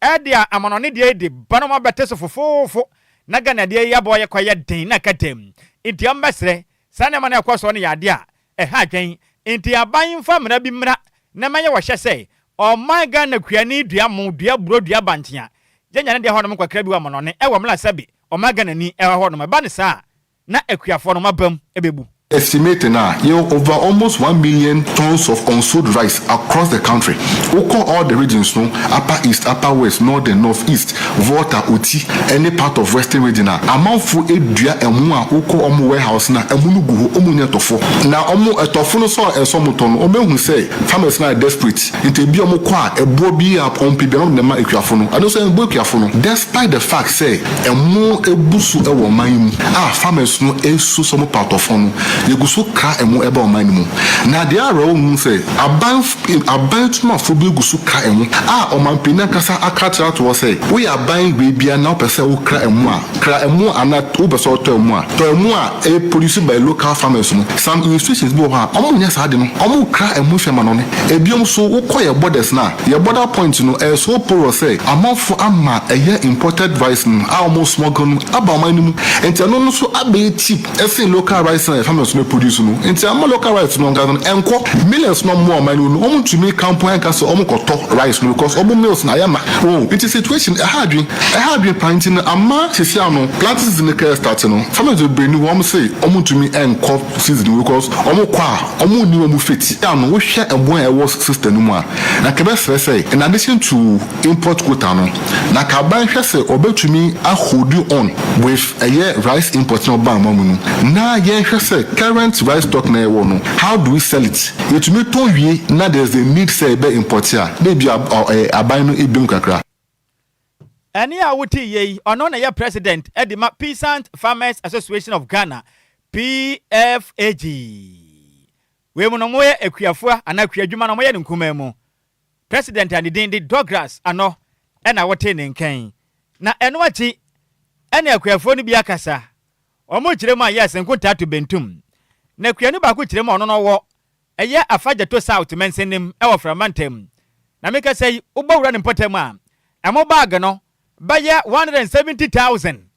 ɛde a amanɔne deɛ de ba no abɛte so fofoofo na Ghana deɛ yi abɔ yɛ kɔyɛ den na kɛtɛm. Nti ɔmbɛsrɛ saa nneɛma no ɛkɔ soɔ no yɛ adeɛ a ɛha adwɛn, nti aban mfa mmara bi mmra na mɛyɛ wɔhyɛ sɛ ɔman Ghana kuani dua mo, dua buro, dua bankye yɛnya ne deɛ hɔnom kakra bi wɔ amanɔne ɛwɔ mmra sɛbi ɔman Ghana ni ɛwɔ hɔnom. Ɛba ne saa na akuafoɔ no mabam ɛbɛbu. Estimate now, you over almost 1 million tons of unsold rice across the country. Wokɔ all the regions no, Upper East, Upper West, Northern, North East, Volta, Oti, any part of Western Region a amanfo edua ɛmo a wokɔ ɔmo warehouse na ɛmo no gu hɔ, ɔmo nyɛ tɔfo. Na ɔmo ɛtɔfo no so a ɛsɔ ɔmo tɔ no, ɔmo ehu sɛ farmers na desperate. Nti ebi ɔmo kɔ a ɛboɔ bi a ɔmo bi a ɔmo de ma ekuafo no. Ɛno nso ɛbo ekuafo no. Despite the fact sɛ ɛmo ebu so ɛwɔ ɔman yi mu a farmers no esu sɛ ɔmo pa atɔfo no, yɛgu so kra ɛmo ɛba ɔman no mu. Na deɛ awerɛwɔ mu sɛ aban tumafo bi gu so kra ɛmo a ɔmanpanin ankasa aka kyerɛ ato hɔ sɛ woyɛ aban wei bia na wopɛ sɛ wokra ɛmo a, kra ɛmo, anaa wopɛ sɛ wotɔ ɛmo a, tɔ ɛmo a ɛyɛ produced by local farmers no. Some institutions bi wɔ hɔ a ɔmo nyɛ saa de no, ɔmo kra ɛmo fɛ ma no ne. Ebiom so wokɔ yɛ borders na yɛ border point no ɛyɛ so porous sɛ amanfo ama ɛyɛ imported rice no a ɔmo smuggle no aba ɔman no mu, nti ɛno no so abɛyɛ cheap ɛsen local rice na yɛ farmers. farmers no produce no. Nti ama local rice no ankasa no ɛnkɔ millers no ɔmo ɔman no mu no, ɔmo ntumi ka mpo ɛnka sɛ ɔmo kɔtɔ rice no because ɔmo mills no ayɛ ma oh. Nti situation ɛha adwen, ɛha adwen paa. Nti no ama sisi ano planting season no kɛ start no, farmers bebree ni wɔn se ɔmo ntumi ɛnkɔ season no because ɔmo kɔ a, ɔmo nni ɔmo fate ano. Wohwɛ ɛboa a ɛwɔ system no mu a, na kɛbɛsrɛ sɛ in addition to import quota no, na kaban hwɛ sɛ ɔbɛtumi ahold on with ɛyɛ rice import na ɔba ama mu no, na yɛnhwɛ sɛ current rice stock na ɛwɔ no, how do we sell it? Yɛtumi tɔn wie na there is a need sɛ ɛbɛ import a, na ebi aban no ebim kakra. Ɛne a wote yie yi, ɔno na yɛ president ɛde ma Peasant Farmers Association of Ghana, PFAG. Wei mu no, moyɛ akuafoɔ anaa akuadwuma no moyɛ ne nkumaa mu president a ne din de Douglas Ano ɛna wote ne nkan. Na ɛno akyi ɛne akuafoɔ no bi akasa, wɔn kyerɛ mu a yɛ nkontaa to bentum. Na akua no baako kyerɛ mu a ɔno no wɔ ɛyɛ Afadjato South mansinim ɛwɔ Framantam. Na meka sɛ yi, wobɔ wura ne mpɔtam a, ɛmo bag no bɛyɛ 170,000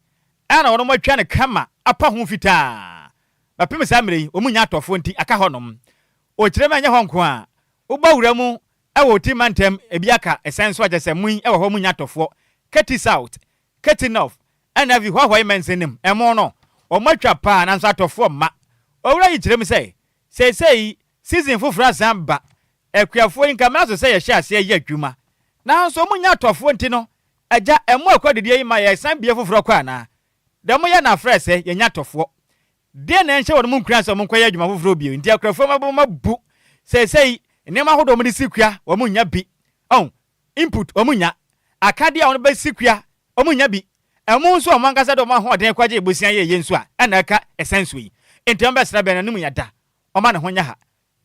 ɛna wɔn atwa no kama apa ho fitaa. Bɛpem saa mmerɛ yi, wɔn nya atɔfoɔ nti aka hɔnom. Ɔkyerɛ mu ɛnyɛ hɔ nko a, wobɔ wura mu ɛwɔ Oti mantam, ebi aka ɛsɛn so akyɛ sɛ mu yi ɛwɔ hɔ mu nya atɔfoɔ. Keti South, Keti North ɛna afi Hɔhɔi mansinim, ɛmo no wɔn atwa paa nanso atɔfoɔ mma. Owura yi kyerɛ mu sɛ seesei season foforɔ asan ba, akuafoɔ yi nka mmara so sɛ yɛhyɛ aseɛ yɛ adwuma, nanso wɔn nya atɔfoɔ nti no, agya ɛmo akɔ didie yi ma yɛsan bie foforɔ kɔ anaa dɛm yɛ na afrɛ sɛ yɛnya atɔfoɔ deɛ na ɛnhyɛ wɔn mu nkura sɛ wɔn nkɔyɛ adwuma foforɔ bio. Nti akuafoɔ ma bɔ ma bu seesei nneɛma ahodoɔ wɔn de si kua, wɔn nya bi ɔn input, wɔn nya akadeɛ a wɔn bɛsi kua, wɔn nya bi. Ɛmo nso a wɔn ankasa de wɔn ahoɔden kɔgye ebosia yɛ yie nso a ɛna ɛka ɛsɛn so yi. Nti wɔn bɛsrɛ bɛn n'anim yɛ da ɔma ne ho nya ha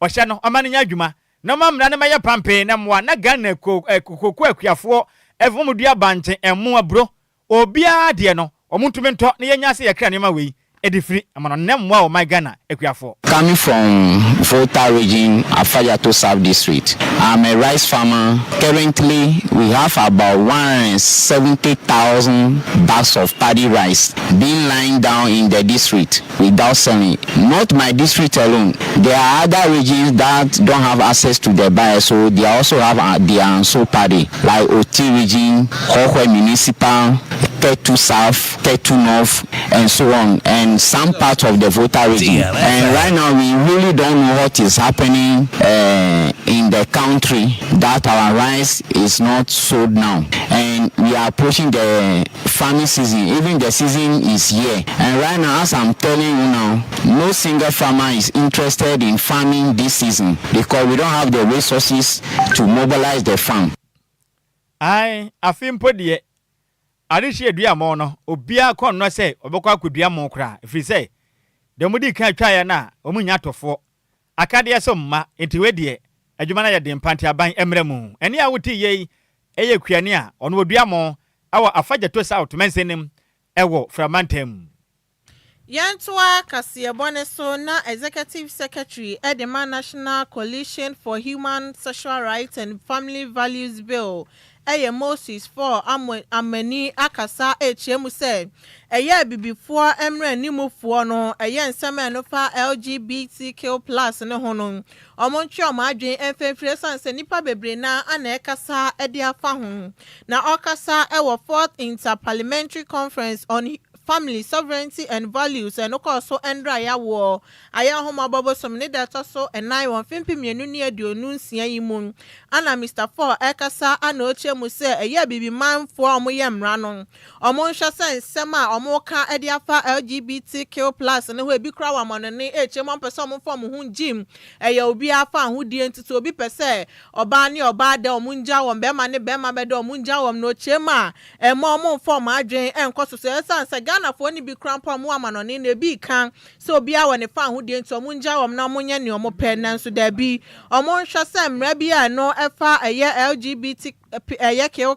ɔhyɛ no, ɔma no nya adwuma na ɔma mmara no mɛyɛ pampee na mmoa na Ghana ko kokoo akuafoɔ ɛfɔ mu dua bankye, ɛmo, aburo, obiara deɛ no wɔn ntumi ntɔ na yɛnya ase yɛkra nneɛma wei ɛde firi ɛma no nnɛ mmoa ɔman Ghana akuafoɔ. Coming from Volta Region, Afadjato South District. I'm a rice farmer. Currently, we have about 170,000 bags of paddy rice being lying down in the district without selling. Not my district alone. There are other regions that don't have access to the buyer, so they also have their unsold paddy, like Oti region, Hohoe Municipal, Ketu South, Ketu North, and so on, and some part of the Volta Region. And right now, we really don't know what is happening in the country that our rice is not sold now. And we are approaching the farming season. Even the season is here. And right now, as I'm telling you now, no single farmer is interested in farming this season because we don't have the resources to mobilize the farm. Ae, afe mpo deɛ adehyɛ dua mo no, obiara kɔ nnɔ sɛ ɔbɛkɔ akɔdua mo koraa, ɛfiri sɛ deɛ wɔde kan twaeɛ no a, wɔn nya atɔfoɔ, akadeɛ so mma. Nti wei deɛ adwuma no yɛ den pante aban mmerɛ mu. Ɛne a wote yie yi ɛyɛ kuani a ɔno odua mo ɛwɔ Afadjato South mansinim ɛwɔ Framantam. Yɛntoa kaseɛbɔ ne so. Na Executive Secretary ɛde ma National Coalition for Human Sexual Rights and Family Values Bill, ɛyɛ Moses For Amani, akasa ekyia mu sɛ ɛyɛ abibifoɔ mmerɛ animufoɔ no, ɛyɛ nsɛm a ɛno fa LGBTQ+ ne ho no, ɔmo ntwe ɔmo adwene mfimfini esan sɛ nipa bebree na ana ɛkasa ɛde afa ho. Na ɔkasa ɛwɔ Fourth Interparliamentary Conference on Family, Sovereignty and Values ɛno kɔɔ so ɛndra yawoɔ ayɛ ahoma bɔbɔsɔm ne da ɛtɔ so 4 wɔ 2026 yi mu. Ana Mr For ɛkasa ana ɔkyerɛ mu sɛ ɛyɛ abibimanfoɔ a wɔyɛ mmara no, ɔmo nhwɛ sɛ nsɛm a ɔmo ka ɛde afa LGBTQ+ ne ho, ebi kora wɔ amanɔne ɛkyerɛ mu ɔmpɛ sɛ ɔmo fa ɔmo ho gyim. Ɛyɛ obi afa ahodie nti sɛ obi pɛ sɛ ɔbaa ne ɔbaa dɛ, ɔmo ngya wɔn, bɛrima ne bɛrima bɛdɛ, ɔmo ngya wɔn. Na ɔkyerɛ mu a ɛma ɔmo mfa ɔmo adwene ɛnkɔ so so ɛsiane sɛ Ghanafoɔ no bi kora mpo a ɔmo wɔ amanɔne na ebi ka sɛ obiara wɔ ne fa ahodie nti ɔmo ngya wɔn na ɔmo nyɛ nea ɔmo pɛ. Nanso daabi, ɔmo nhwɛ sɛ mmerɛ bi a ɛno ɛfa ɛyɛ LGBT ɛyɛ Q+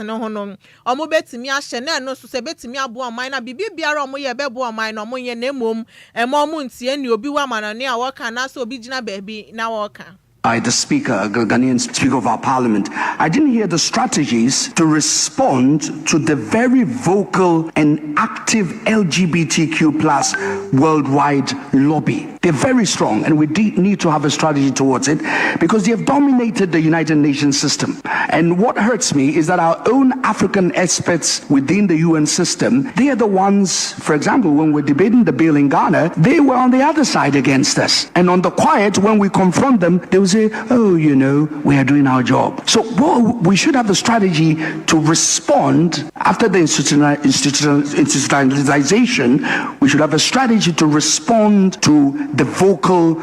ne ho no, ɔmo bɛtumi ahyɛ na ɛno nso sɛ bɛtumi aboa ɔman na biribi biara ɔmo yɛ bɛboa ɔman na ɔmo nyɛ. Na mmom ɛma ɔmo ntie nea obi wɔ amanɔne a wɔka anaasɛ obi gyina baabi na wɔka. By the Speaker, Ghanaian Speaker of our Parliament, I didn't hear the strategies to respond to the very vocal and active LGBTQ+ worldwide lobby. They're very strong, and we need to have a strategy towards it because they have dominated the United Nations system. And what hurts me is that our own African experts within the UN system, they are the ones, for example, when we're debating the bill in Ghana, they were on the other side against us. And on the quiet, when we confront them, they will say, oh, you know, we are doing our job. So well, we should have a strategy to respond after the institutionalization. We should have a strategy to respond to the vocal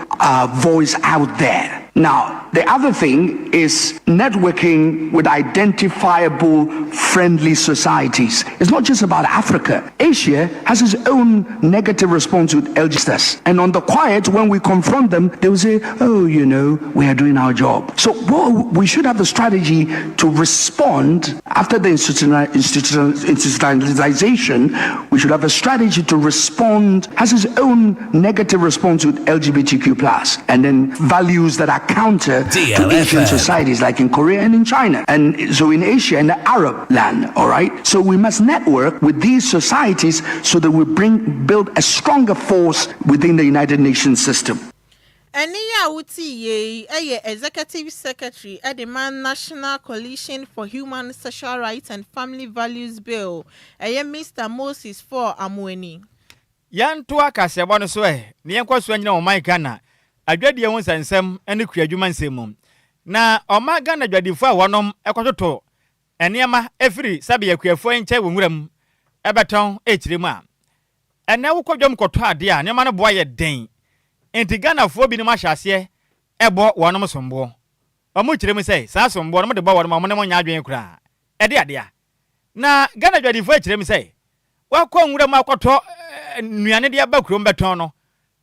voice out there. Now, the other thing is networking with identifiable friendly societies. It's not just about Africa. Asia has its own negative response with LGBTs. And on the quiet, when we confront them, they will say, oh, you know, we are doing our job. So well, we should have a strategy to respond after the institutionalization. We should have a strategy to respond, has its own negative response with LGBTQ plus, and then values that are counter to Asian societies like in Korea and in China. And so in Asia and the Arab land, all right? So we must network with these societies so that we bring build a stronger force within the United Nations system. Ɛne yi a wote yie yi yɛ Executive Secretary de ma National Coalition for Human Sexual Rights and Family Values Bill, ɛyɛ Mr Moses For Amoani. Yɛnto akaseɛbɔ no so ɛ na yɛnkɔ so anyina ɔman Ghana adwadie ho nsɛnsɛm ne kuadwuma nsɛm mu. Na ɔman Ghana adwadifoɔ a wɔnom ɛkɔtoto nneɛma ɛfiri sɛbe akuafoɔ nkyɛn wɔ nwuram ɛbɛtɔn ɛkyerɛ mu a, ɛnɛ wokɔ dwam kɔtɔ adeɛ a, nneɛma no boa yɛ den, nti Ghanafoɔ binom ahyɛ aseɛ ɛbɔ wɔnom somboɔ. Ɔmo kyerɛ mu sɛ saa somboɔ no mode bɔ wɔnom a, ɔmo ne mo nyɛ adwene koraa. Ɛde adeɛ na Ghana adwadifoɔ akyerɛ mu sɛ wakɔ nwura mu akɔtɔ nnuane de aba kurom bɛtɔn no,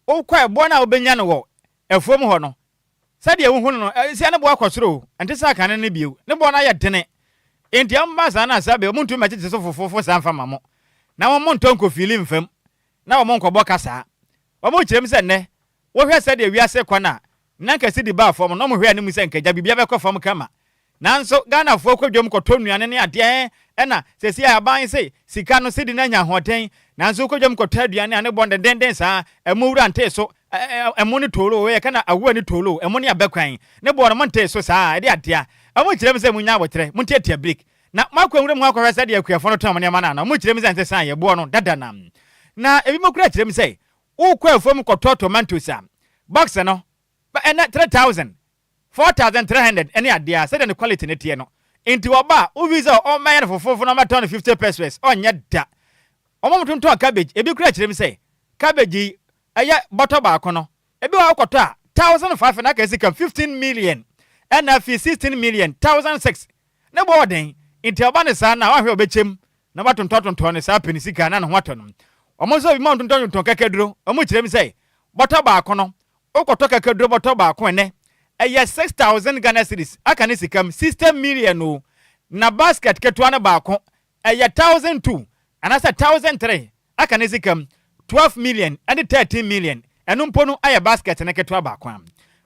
wokɔ ɛboɔ no a wobɛnya no wɔ afuom hɔ no, sɛdeɛ wohu no no, sia ne boɔ akɔ soro o. Ɛnte sɛ akane no bio, ne boɔ no ayɛ dene, enti ɔmba saa no asa bɛ ɔmo ntumi mɛkyekye so fofofo saa mfa ma mo na wɔn mo ntɔ nkɔfiili mfam na wɔn nkɔbɔ kasa. Wɔn kyerɛ mu sɛ nnɛ wohwɛ sɛdeɛ wiase kɔ no a, na nkɛse di baa fam na ɔmo hwɛ anim sɛ nkagya biribia bɛkɔ fam kama, nanso Ghanafoɔ kɔ dwam kɔtɔ nnuane ne adeɛ, ɛna sɛsi a aban se sika no sidi no anya ahoɔden, nanso wokɔ dwam kɔtɔ aduane a ne bɔ dendenden saa. Ɛmo wura ntee so, ɛmo ne toolo yɛ kana awoa ne toolo, ɛmo ne abɛkwan ne bɔ no mo ntee so saa. Ɛde adeɛ ɛmo kyerɛ mu sɛ munya abɔkyerɛ, montiatia break na moakɔ nwura mu akɔhwɛ sɛdeɛ akuafoɔ no tɔn mo nneɛma no ana. Ɔmo kyerɛ mu sɛ nte san yɛboɔ no dada nam na ebi mo kura kyerɛ mu sɛ wokɔ afuom kɔtɔ tomatoes a, box no ɛnɛ 3000, 4300 ɛne adeɛ a sɛdeɛ ne quality ne teɛ no. Nti wɔba a, wofi sɛ ɔmɛyɛ no fofofo na ɔmɛtɔn no 50 pesewas, ɔnyɛ da. Ɔmo tontɔn cabbage, ebi kura kyerɛ mu sɛ cabbage yi ɛyɛ bɔtɔ baako no, ebi wɔ akɔtɔ a 1500, aka sika 15 million, ɛna afei 16 million, 1600 ne bɔ ɔden. Nti ɔba ne saa na wahwɛ ɔbɛkyɛm na watontɔtontɔn ne saa pɛ ne sika na ne ho atɔ no. Ɔmo nso bi ma ɔtontɔn kɛkɛduro. Ɔmo kyerɛ mu sɛ bɔtɔ baako no, wokɔtɔ kɛkɛduro bɔtɔ baako, ɛnɛ ɛyɛ 6000 Ghana cedis, aka ne sika mu 60 million o, na basket ketewa no baako ɛyɛ 1200 anaasɛ 1300, aka ne sika mu 12 million ɛne 13 million. Ɛno mpo no ayɛ basket ne ketewa baako a.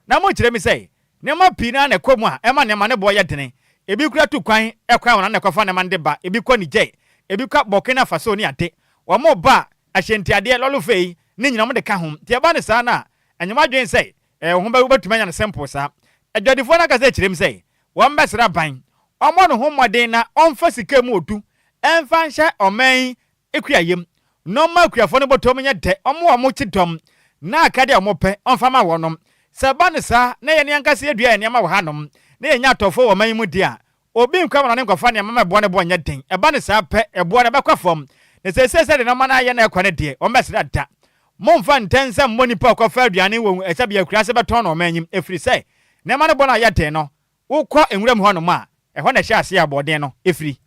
Na mo kyerɛ mi sɛ nneɛma pii naa na ɛkɔ mu a ɛma nneɛma ne boɔ yɛ dene. Ebi kura tu kwan ɛkwan wɔn na ɛkɔfa nneɛma no de ba, ebi kɔ Niger, ebi kɔ Burkina Faso ne ade. Wɔn ba ahyɛntiadeɛ lɔlɔfɛ yi ne nyinaa wɔn de ka ho, nti ɛba ne saa na ɛnyɛma adwene sɛ ho bɛ wobɛtumi anya no simple saa. Adwadifoɔ no akasa kyerɛ mu sɛ wɔn bɛsrɛ ban ɔmmɔ ne ho mmɔden na ɔmfa sika mu odu ɛmfa nhyɛ ɔman ekuayam na ɔma akuafoɔ no bɔtɔ mu nyɛ dɛ, ɔmo a ɔmo kyi dɔm na akadeɛ a ɔmo pɛ ɔmfa ma wɔnom. Sɛ ɛba ne saa na yɛne ankasa yɛdua yɛ nneɛma wɔ hanom na yɛnya atɔfoɔ wɔ ɔman yi mu di a, obi nkwa ma ne nkɔfa nneɛma ma ɛboɔ ne boɔ nyɛ den. Ɛba ne saa pɛ, ɛboɔ no ɛbɛkɔ fam. Na sɛ sɛ de nneɛma no ayɛ na ɛkɔ no deɛ, wɔn bɛsrɛ da momfa ntɛn sɛ mmɔ nipa a ɔkɔfa aduane wɔ ɛsɛ bea akura sɛ bɛtɔn no ɔman anim, ɛfiri sɛ nneɛma no bɔ no ayɛ den no, wokɔ nwuram hɔnom a, ɛhɔ na ɛhyɛ aseɛ aboɔden no ɛfiri.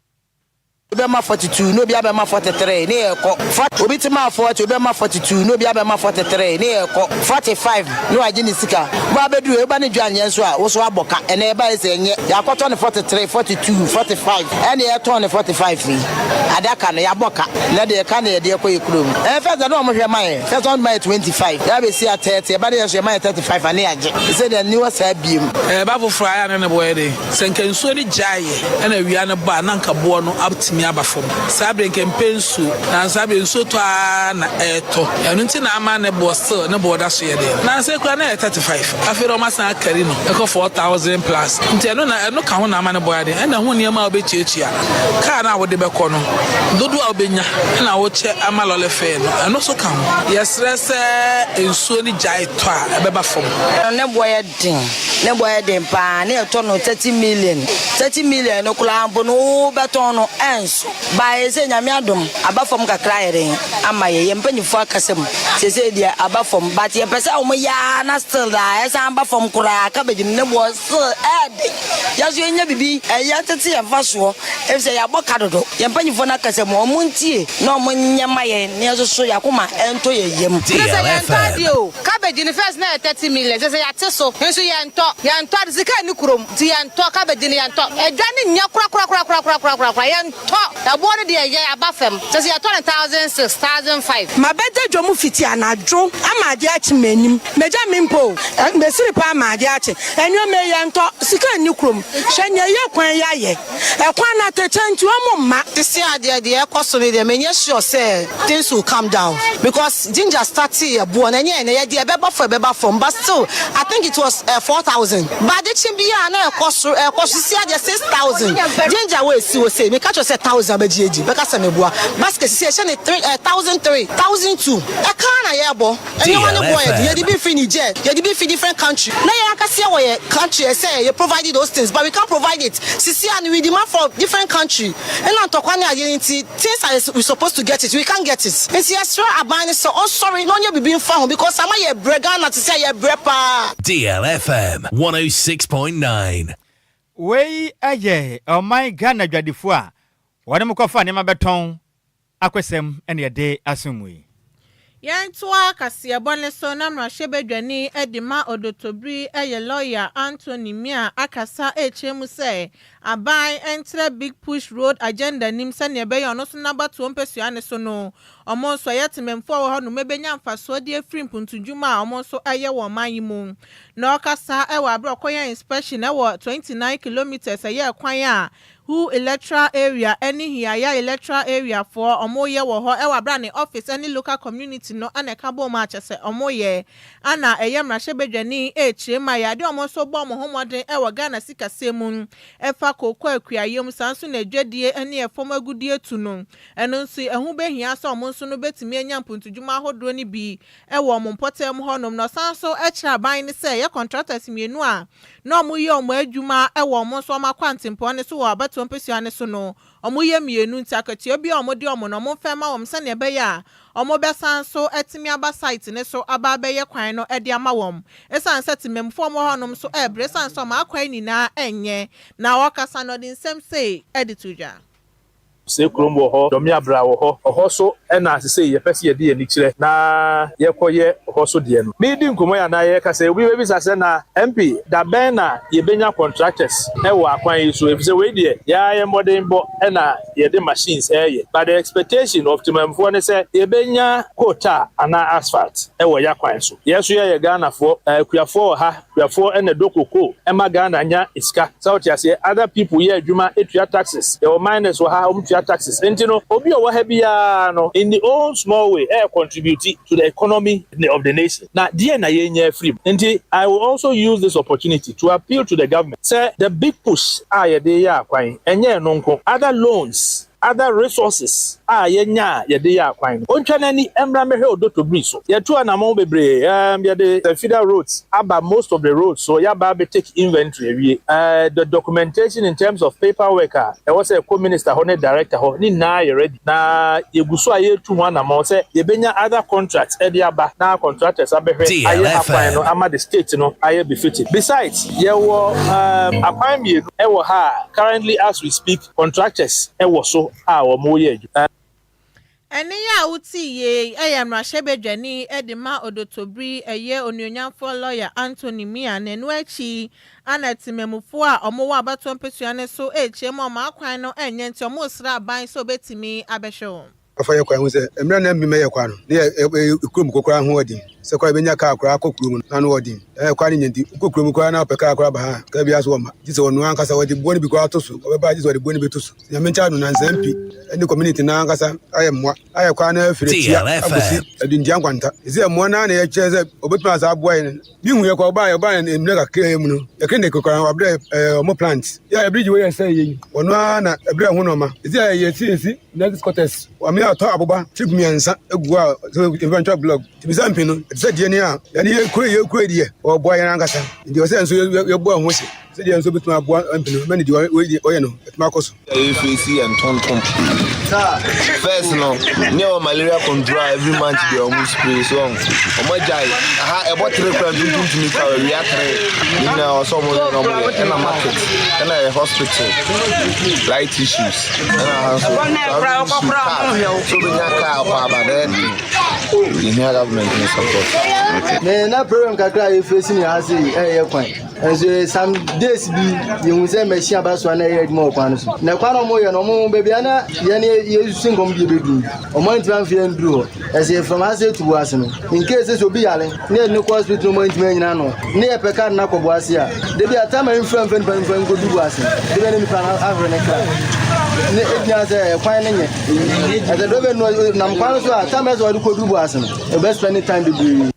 Obi bɛma 42 na obi abɛma 43 ne yɛ kɔ. Obi ti ma 40, obi bɛma 42 na obi abɛma 43 ne yɛ kɔ 45 ne wagye ne sika. Wo abɛduru yi, woba ne dwa nyɛ nso a, wo so abɔ ka. Ɛnɛ yɛbaeɛ sɛ ɛnyɛ. Yɛakɔtɔ no 43, 42, 45 ɛne yɛtɔn no 45 yi. Adaka no, yɛabɔ ka. Nnɛ deɛ ka na yɛde ɛkɔ yɛ kurom. Ɛɛ first deɛ na wɔn hwɛ ma yɛn. First wɔn de ma yɛ 25. Yɛaba bɛsi a 30. Ɛba ne yɛn nso yɛma yɛ 35 a ne yɛagye. Seesei deɛ nni hɔ saa biom. Ɛba foforɔ a, ɛyɛ a na ne bo yɛ den. Sɛ nka nsuo no gyaeɛ ɛna awia no bɔ a, na nka boɔ no atumi aba fam. Saa berɛ nka mpɛ nsuo. Nanso saa berɛ nsuo tɔ ara na ɛretɔ. Ɛno nti na ama ne boɔ still ne boɔ da so yɛ den. Nansa yi koraa na ɛyɛ 35. Afei deɛ wɔasan akari no ɛkɔ 4000 plus. Nti ɛno na ɛno ka ho na ama ne boɔ ayɛ den. Ɛna ho nneɛma a wobɛtuatua. Kaa no a wode bɛkɔ no, dodoɔ a wobɛnya ɛna wokyɛ ama lɔle fare no, ɛno nso ka ho. Yɛsrɛ sɛ nsuo no gyae tɔ a, ɛbɛba fam. Ne boɔ yɛ den, ne boɔ yɛ den paa, ne yɛtɔ no 30 million, 30 million no koraa mpo no wobɛtɔn no ɛnso. Baa sɛ Nyame adom aba fam kakra ayɛ den ama yɛ, yɛn mpanyinfoɔ akasa mu, seesei deɛ aba fam, but yɛpɛ sɛ wɔn yɛ ara na still daa ɛsan ba fam koraa, cabbage no ne boɔ still ɛɛden. Yɛn nso yɛnya biribi ɛyɛ tete yɛn fa soɔ, efisɛ yɛabɔ ka dodo. Yɛn mpanyinfoɔ no akasa mu, wɔn ntie na wɔn nyɛ ma yɛn, na yɛn nso so yɛn akoma ɛntɔ yɛn yam. Kyerɛ sɛ yɛntɔ adeɛ o. Cabbage no first na ɛyɛ 30 million sɛsɛ yɛate so nso yɛntɔ yɛntɔ ade sika nni kurom nti yɛntɔ cabbage no yɛntɔ adwa no nyɛ korakorakorakorakorakorakora yɛntɔ ɛboɔ no deɛ ɛyɛ aba fam sɛsɛ yɛtɔ no 1006 1005. Mabɛda dwam fiti anadwo ama adeɛ akye m'anim Magya me mpo o, mesiri paa ma adeɛ akye Nneɛma yi yɛntɔ, sika nni kurom Hwɛ nea ɛyɛ kwan yi ayɛ Ɛkwan no atɛkyɛ nti ɔmo mma. Sisi a deɛ deɛ ɛkɔ so no deɛ menyɛ sure sɛ things will come down because ginger startee ɛboɔ no ɛnyɛ ɛnɛ yɛde ɛbɛba fam ɛbɛba fam but still I think it was 4,000 but ade kye biara na ɛkɔ soro ɛkɔ so sisi adeɛ 6,000 ginger wɔ esi wɔ sei meka kyerɛ sɛ 1,000 abɛgye adi bɛka sɛ meboa basket sisi ɛhyɛ ne 3 1,003 1,002 ɛka na yɛbɔ. Nneɛma no boɔ yɛ den, yɛde bi firi Niger, yɛde bi firi different country. Na yɛn ankasa yɛwɔ yɛ country ɛsɛ yɛ provide those things but we can't provide it. Sisi a no we demand from different country. Ɛna ntɔkwa ne adeɛ no nti things a we supposed to get it we can't get it. Nti yɛsrɛ aban no sɛ ɔnsɔre na ɔnyɛ biribi mfa ho because ama yɛbrɛ, Ghana te sɛ yɛbrɛ paa. DLFM 106.9. Wei yɛ ɔman Ghana adwadifoɔ a wɔnom kɔfa nneɛma bɛtɔn Akwasɛm na yɛde asom mo yi. Yɛntoa kaseɛbɔ no so na mmarahyɛbadwani de ma Odotobiri yɛ lɔya Anthony Miah akasa rekyerɛ mu sɛ aban ntrɛ Big Push Road Agenda nim sɛnea ɛbɛyɛ ɔno nso n'abatoɔ mpɛsua no so no wɔn nso ɛyɛ temamfoɔ a wɔwɔ hɔ nom bɛnya mfasoɔ de afiri mpuntudwuma a wɔn nso yɛ wɔ ɔman yi mu. Na ɔkasa wɔ aberɛ a ɔkɔyɛɛ inspection wɔ 29 kilometres ɛyɛ kwan a Who Electoral Area ne Hiaya Electoral Area foɔ ɔmo yɛ wɔ hɔ wɔ aberɛ a ne office ne local community no na ɛka bom a kyɛsɛ ɔmo yɛ ana ɛyɛ mmarahyɛbadwani rekyerɛ mu a yɛ adeɛ ɔmo nso bɔ ɔmo ho mmɔden wɔ Ghana sikasɛm mu ɛfa kooko akuayɛ mu saa nso na adwadie ne ɛfam agudie tu no ɛno nso ɛho bɛhia sɛ ɔmo nso no bɛtumi anya mpuntudwuma ahodoɔ no bi wɔ wɔn mpɔtam hɔnom, na ɔsan nso kyerɛɛ aban no sɛ ɛyɛ contractors mmienu a na wɔyɛ wɔn adwuma wɔ wɔn nso wɔn akwantempɔn no so wɔ abatoɔ mpasua no so no, wɔyɛ mmienu nti akatua bi a wɔde wɔn no wɔmfa mma wɔn sɛdeɛ ɛbɛyɛ a wɔbɛsan nso atumi aba site no so aba abɛyɛ kwan no de ama wɔn. Ɛsiane sɛ temammufoɔ a wɔwɔ hɔnom nso rebrɛ ɛsiane sɛ wɔn akwan nyinaa nyɛ, na ɔrekasa no ɔde nsɛm sei de to dwa. Osei kurom wɔ hɔ, Dɔme Abra wɔ hɔ. Ɔhɔ so na sesei yɛpɛ sɛ yɛde yɛn ani kyerɛ na yɛkɔyɛ ɔhɔ so deɛ no. Meredi nkɔmmɔ yi anaa yɛrekasa yi, obi bɛbisa sɛ na MP, da bɛn na yɛbɛnya contractors wɔ akwan yi so? Efisɛ wei deɛ, yɛn ara yɛn mmɔdenbɔ na yɛde machines reyɛ. But the expectation of Temanmufoɔ ne sɛ yɛbɛnya coal tar anaa asphalt wɔ yɛn akwan so. Yɛn nso yɛyɛ Ghanafoɔ, akuafoɔ wɔ ha, Akuafoɔ na ɛdɔ cocoa ɛma Ghana nya sika sɛ wote aseɛ other people yɛ adwuma tua taxes yɛwɔ miners wɔ ha wɔn tua taxes nti no obi a ɔwɔ ha biara no in the own small way ɛyɛ contribute to the economy of the nation na deɛ na yɛnya afiri mu nti I will also use this opportunity to appeal to the government sɛ the big push a yɛde yɛ akwan ɛnyɛ ɛno nko other loans Other resources a yɛnya a yɛde yɛ akwan no. Ontwa n'ani mmra mmɛhwɛ Odotobiri bridge so. Yɛatu anamɔn bebree, erm yɛde feeder roads aba most of the roads so, yɛaba abɛ take inventory awie. Eh, the documentation in terms of paper work a ɛwɔ sɛ ɛkɔ minister hɔ ne director hɔ ne nyinaa yɛ ready. Na yɛgu so a yɛretu ho anamɔn sɛ yɛbɛnya other contracts de aba na contractors abɛhwɛ ayɛ akwan no ama the state no ayɛ befitting. Besides, yɛwɔ erm akwan mmienu wɔ ha a currently as we speak, Contractors wɔ so a wɔreyɛ adwuma. Ɛnne yi a wotee yei yɛ mmarahyɛbadwani de ma Odotobiri ɛyɛ onuonyamfoɔ lɔya Anthony Mia na ɛno akyi ana temamufoɔ a wɔwɔ abatoɔ mpesua no so rekyerɛ mu a wɔn akwan no nyɛ nti wɔresrɛ aban sɛ ɔbɛtumi abɛhwɛ wɔn. Ɔfa yɛ kwan ho sɛ mmerɛ na mbi mɛyɛ kwan no ne yɛ kurom kɔ koraa ho ɔden sɛ koraa yɛbɛnya kaa koraa akɔ kurom no na ano ɔden ɛɛ kwan no nyɛ nti wokɔ kurom koraa na wopɛ kaa koraa ba ha a kaa biara so wɔmma gye sɛ ɔno ankasa wɔde boɔ no bi koraa to so ɔbɛba gye sɛ ɔde boɔ no bi to so Nyame nkyɛ no nansa mpi ne community no ankasa ayɛ mmoa ayɛ kwan no afiri atia akɔsi Aduntia nkwanta ɛsɛ mmoa no ara na yɛkyerɛ sɛ ɔbɛtumi asa aboa yɛn bi hu yɛ kɔ ɔbaa yɛ ɔbaa yɛ mmerɛ kakra mu no yɛ clinic koraa wabrɛ ɛɛ ɔmo plant yɛ bridge wei yɛ sɛ yɛ yi ɔno ara na ɛbrɛ ho nɔɔma ɛsɛ yɛ yɛ si esi next quarters wɔn yɛ atɔ aboba chip mmiɛnsa egu a sɛ eventual block tibisa mpi no ɛte sɛ deɛ ni a yɛne yɛ kure yɛ kure deɛ ɔboa yɛn ankasa nti ɔsɛ nso yɛ yɛ boa ho se Sɛdeɛ nso bɛtumi aboa mpene mɛne deɛ ɔyɛ no ɛtumi akɔ so. Yɛ face yɛ ntontom. First no, ne ɛwɔ malaria control a every month bi ɔmo spray so ɔmo ɔmo agyae. Aha ɛbɔ tere kura ntontom tumi fa awia tere. Ne nyinaa ɔsɛ ɔmo yɛ na ɔmo yɛ ɛna market ɛna yɛ hospital light issues ɛna ha nso issue car so benya car kɔ aba na ɛyɛ den. Yɛhia government ne support. Okay. Me na problem kakra a yɛfesi ne ha sei ɛyɛ kwan. Nso some days bi yɛhu sɛ machine aba so a na ɛyɛ adwuma wɔ kwan no so. Na kwan a wɔyɛ no wɔn baabi a na yɛn yɛsusu nkɔm bi yɛbɛduru wɔn antumi amfa yɛn nduru hɔ. Ɛsɛ from ha sɛ tubu ase no in case sɛ obi yare na yɛde no kɔ hospital no wɔn antumi anyina ano na yɛpɛ car no akɔ bo ase a da bi a time a mfra mfa nipa mfa nkɔdu bo ase da bi a na nipa no ahwere ne kra ne ɛgyina sɛ kwan no nyɛ ɛsɛ dɔbɛ no nam kwan no so a time ɛsɛ ɔde kɔdu bo ase no ɛbɛ spend time bebree.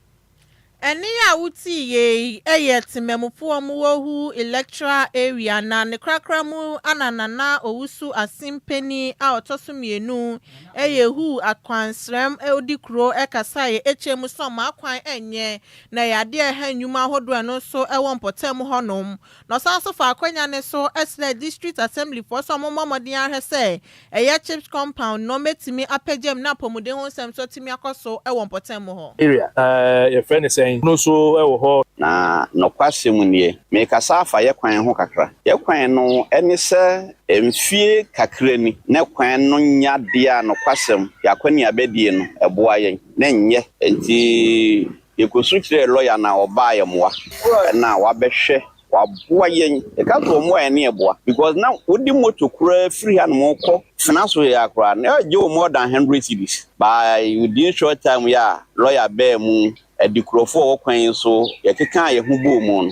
Ɛnne a wotii yei yɛ Temammufoɔ a wɔwɔ Hu Electoral Area na ne korakora mu ana Nana Owusu Asim panin a ɔtɔ so mmienu yɛ Hu Akwansrɛm Odikuro kasaeɛ kyerɛ mu sɛ wɔn akwan nyɛ na ɛyɛ adeɛ a ɛha nnwuma ahodoɔ a ɛno nso wɔ mpɔtam hɔnom. Na ɔsan nso faa akwanya no so srɛɛ District Assemblyfoɔ sɛ wɔmmɔ mmɔden ahwɛ sɛ ɛyɛ CHPS compound no wɔbɛtumi apagya mu na apɔmuden ho nsɛm nso atumi akɔ so wɔ mpɔtam hɔ. Area eh yɛfrɛ no sɛn no nso wɔ hɔ. Na nɔkwasɛm nie, merekasa afa yɛ kwan ho kakra. Yɛ kwan no ne sɛ mfie kakra ni na kwan no nyɛ adeɛ a nɔkwasɛm yɛ akɔneabadie no ɛboa yɛn na ɛnyɛ. Nti Yɛkɔsu kyerɛɛ lɔya na ɔbaa yɛ mmoa na wabɛhwɛ waboa yɛn yɛka sɛ ɔmmoa yɛn ne yɛboa because na wode moto koraa firi ha nom kɔ fena so yɛ koraa na ɛgye wo more than 100 cedis by within short time yɛ a lɔya bɛɛ mu adikurɔfoɔ a wɔwɔ kwan yi so yɛkekaa yɛn ho bɔɔ mu no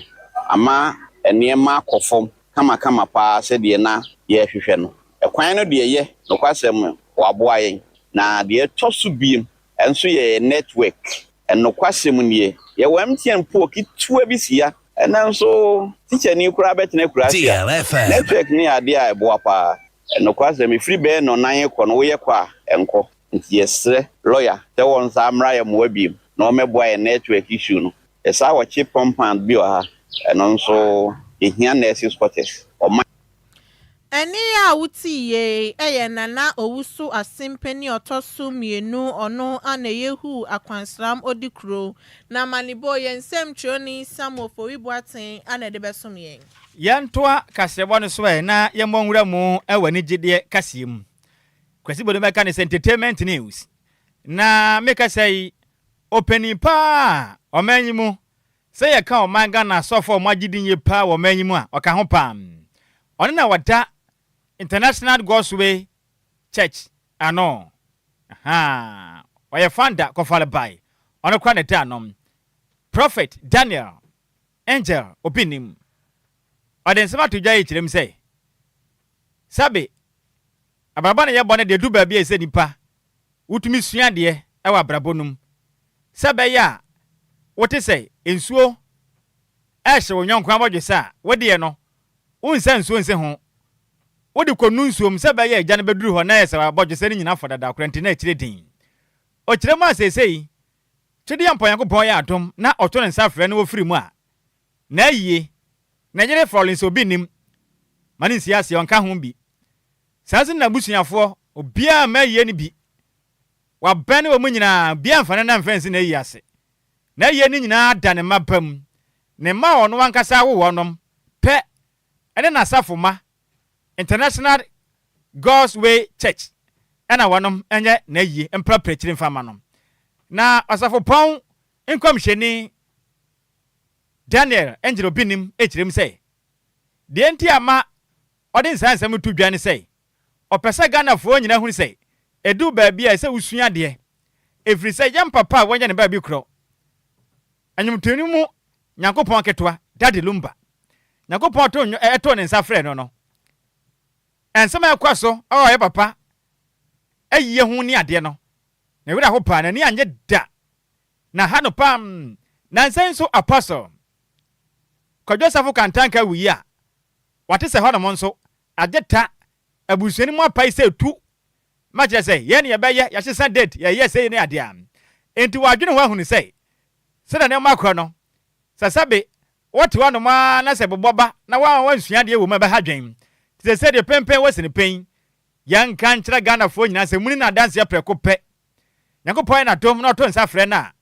ama nneɛma akɔ fam kamakama paa sɛdeɛ na yɛrehwehwɛ no. Ɛkwan no deɛ yɛ nokwasɛm waboa yɛn na deɛ ɛtɔ so biem nso yɛ network. Nokwasɛm nie, yɛwɔ MTN pole ketewa bi si ha, nanso tikyani koraa bɛtena akuraase a, network no yɛ adeɛ a ɛboa paa. Nokwasɛm, ɛfiri bɛyɛ nnɔnnan rekɔ no, woyɛ kɔ a, ɛnkɔ. Nti yɛsrɛ lɔya sɛ wɔnsan mmra yɛn mmoa bio na wɔmmɛboa yɛn network issue no. Yɛsan wɔ chip compound bi wɔ ha, ɛno nso yɛhia nurses quarters. Ɔman. Ɛnne a wotii yei yɛ Nana Owusu Asempani ɔtɔ so mmienu ɔno a na ɛyɛ Hu Akwansram Odikuro. Na amanebɔ yɛn nsɛmtwerɛni Samuel Ofori Boateng a na ɛde bɛsom yɛn. Yɛntoa kaseɛbɔ no so ɛ na yɛmmɔ nwura mu wɔ anigyedeɛ kaseɛ mu. Kwasi Bodo bɛka ne sɛ Entertainment News. Na mekasa yi, ɔpanin paa a ɔman yi mu Sɛ yɛka ɔman Ghana asɔfo a wɔagye din yie paa wɔ ɔman yi mu a, ɔka ho paa. Ɔno na ɔda International God's Way Church ano. Ahaa, ɔyɛ founder, Kɔfale Bae. Ɔno koraa na ɛda ano. Prophet Daniel Angel Obinim. Ɔde nsɛm ato dwa yi kyerɛ mu sɛ, sɛbe abrabɔ na yɛbɔ no deɛ ɛdu baabi a ɛsɛ nipa wotumi sua adeɛ wɔ abrabɔ no mu sɛ ɛbɛyɛ a wote sɛ nsuo rehye wo yɔnko abɔdwesɛ a, wo deɛ no, wonsa nsuo nsi ho. Wode kɔnu nsuo mu sɛ ɛbɛyɛ a egya no bɛduru hɔ na ayɛ sɛ abɔdwesɛ no nyina afɔ dada koraa nti na akyire din. Ɔkyerɛ mu a seesei Twedeɛ mpo Nyankopɔn yɛ adom na ɔto ne nsa frɛ no ɔfiri mu a, n'ayie, ne yere Florence obi nnim ma no nsi aseɛ ɔnka ho bi. Saa nso na n'abusuafoɔ, obiara mma ayie no bi. Wabɛn ne wɔn nyinaa, obiara mfa ne nan mfa nsi n'ayie ase. N'ayie no nyinaa da ne mma ba mu. Ne mma a ɔno ankasa awo wɔnom pɛ ne n'asafo mma, International God's Way Church. na wɔnom nyɛ n'ayie mprapra akyiri mfa mma no. Na Ɔsɔfopɔn nkɔmhyɛni Daniel ngyina obi nim kyerɛ mu sɛ, deɛ nti a ma ɔde nsaa nsɛm no to dwa ne sɛ, ɔpɛ sɛ Ghanafoɔ nyinaa hunu sɛ ɛduru baabi a ɛsɛ wosua adeɛ, ɛfiri sɛ yɛn papa a wanya ne baabi korɔ, nnwomtoni mu Nyankopɔn ketewa, Daddy Lumba, Nyankopɔn too nnwo too ne nsa frɛɛ no no, nsɛm a ɛkɔ so wɔ yɛn papa ayie ho ne adeɛ no, ne werɛ ho paa, n'ani annye da. Na ha no paa, nnansa yi nso Apostle Kwadwo Safo Kantanka wuyi a, wate sɛ hɔnom nso agye ta, abusua no mu apae sɛ tu, ma kyerɛ sɛ yɛn na yɛbɛyɛ, yɛasesa date, yɛyɛ sei ne adeɛ a. Enti wadwene ho ahunu sɛ, sɛdeɛ nneɛma korɔ no, sɛ sɛbe Wote hɔnom ara na sɛ bobɔ ba na woansua adeɛ wɔ mu a ɛbɛha dwen. Te sɛ sɛdeɛ pɛnpɛn wɔ sini pɛn. Yɛnka nkyerɛ Ghanafoɔ nyinaa sɛ muni no adanseɛ prɛko pɛ. Nyankopɔn ayɛ no adom na ɔto nsa frɛ no a,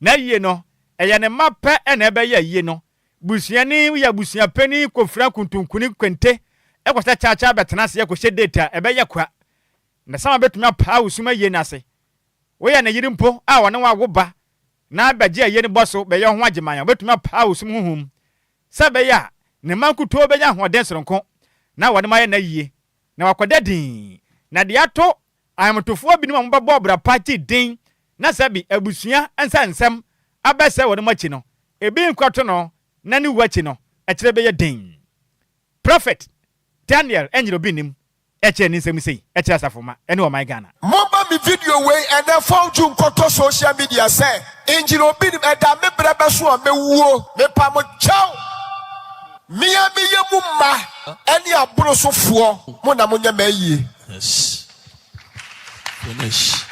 n'ayie no, ɛyɛ ne mma pɛ na ɛbɛyɛ ayie no. Busuani, woyɛ abusua panin kɔfira nkuntunkuni kente kɔhyɛ kyaakyaa bɛtena aseɛ kɔhyɛ date a, ɛbɛyɛ kwa. Na sama bɛtumi apaa wo sum ayie no ase. Woyɛ ne yere mpo a ɔne wo awo ba na bɛgye ayie no bɔ so bɛyɛ wo ho agyeman a, wobɛtumi apaa wo sum honhom mu sɛ ɛbɛyɛ a ne mma nkutoo bɛnya ahoɔden sononko na wɔne mo ayɛ nna yie na wɔakɔda dinn. Na deɛ ato ahemtofoɔ binom a wɔbɛbɔ ɔbra pa gye din na sɛbe abusua nsa nsɛm abɛsɛe wɔn akyi no, ebi nkɔto no na ne wu akyi no, ɛkyerɛ bɛyɛ den. Prophet Daniel Ɛnyerɛ Obi Nnim Ɛkyerɛ ne nsɛm sei kyerɛ asafo mma ne ɔman Ghana. Momma me video wei ɛnɛ fɔw nkɔtɔ social media sɛ engine obi nim ɛda me brɛ bɛso a mɛwuo mepa mo kyɛw mea meyɛ mu mma ɛne aboro so foɔ mo na monyɛ m'ayie. Yes. Finish.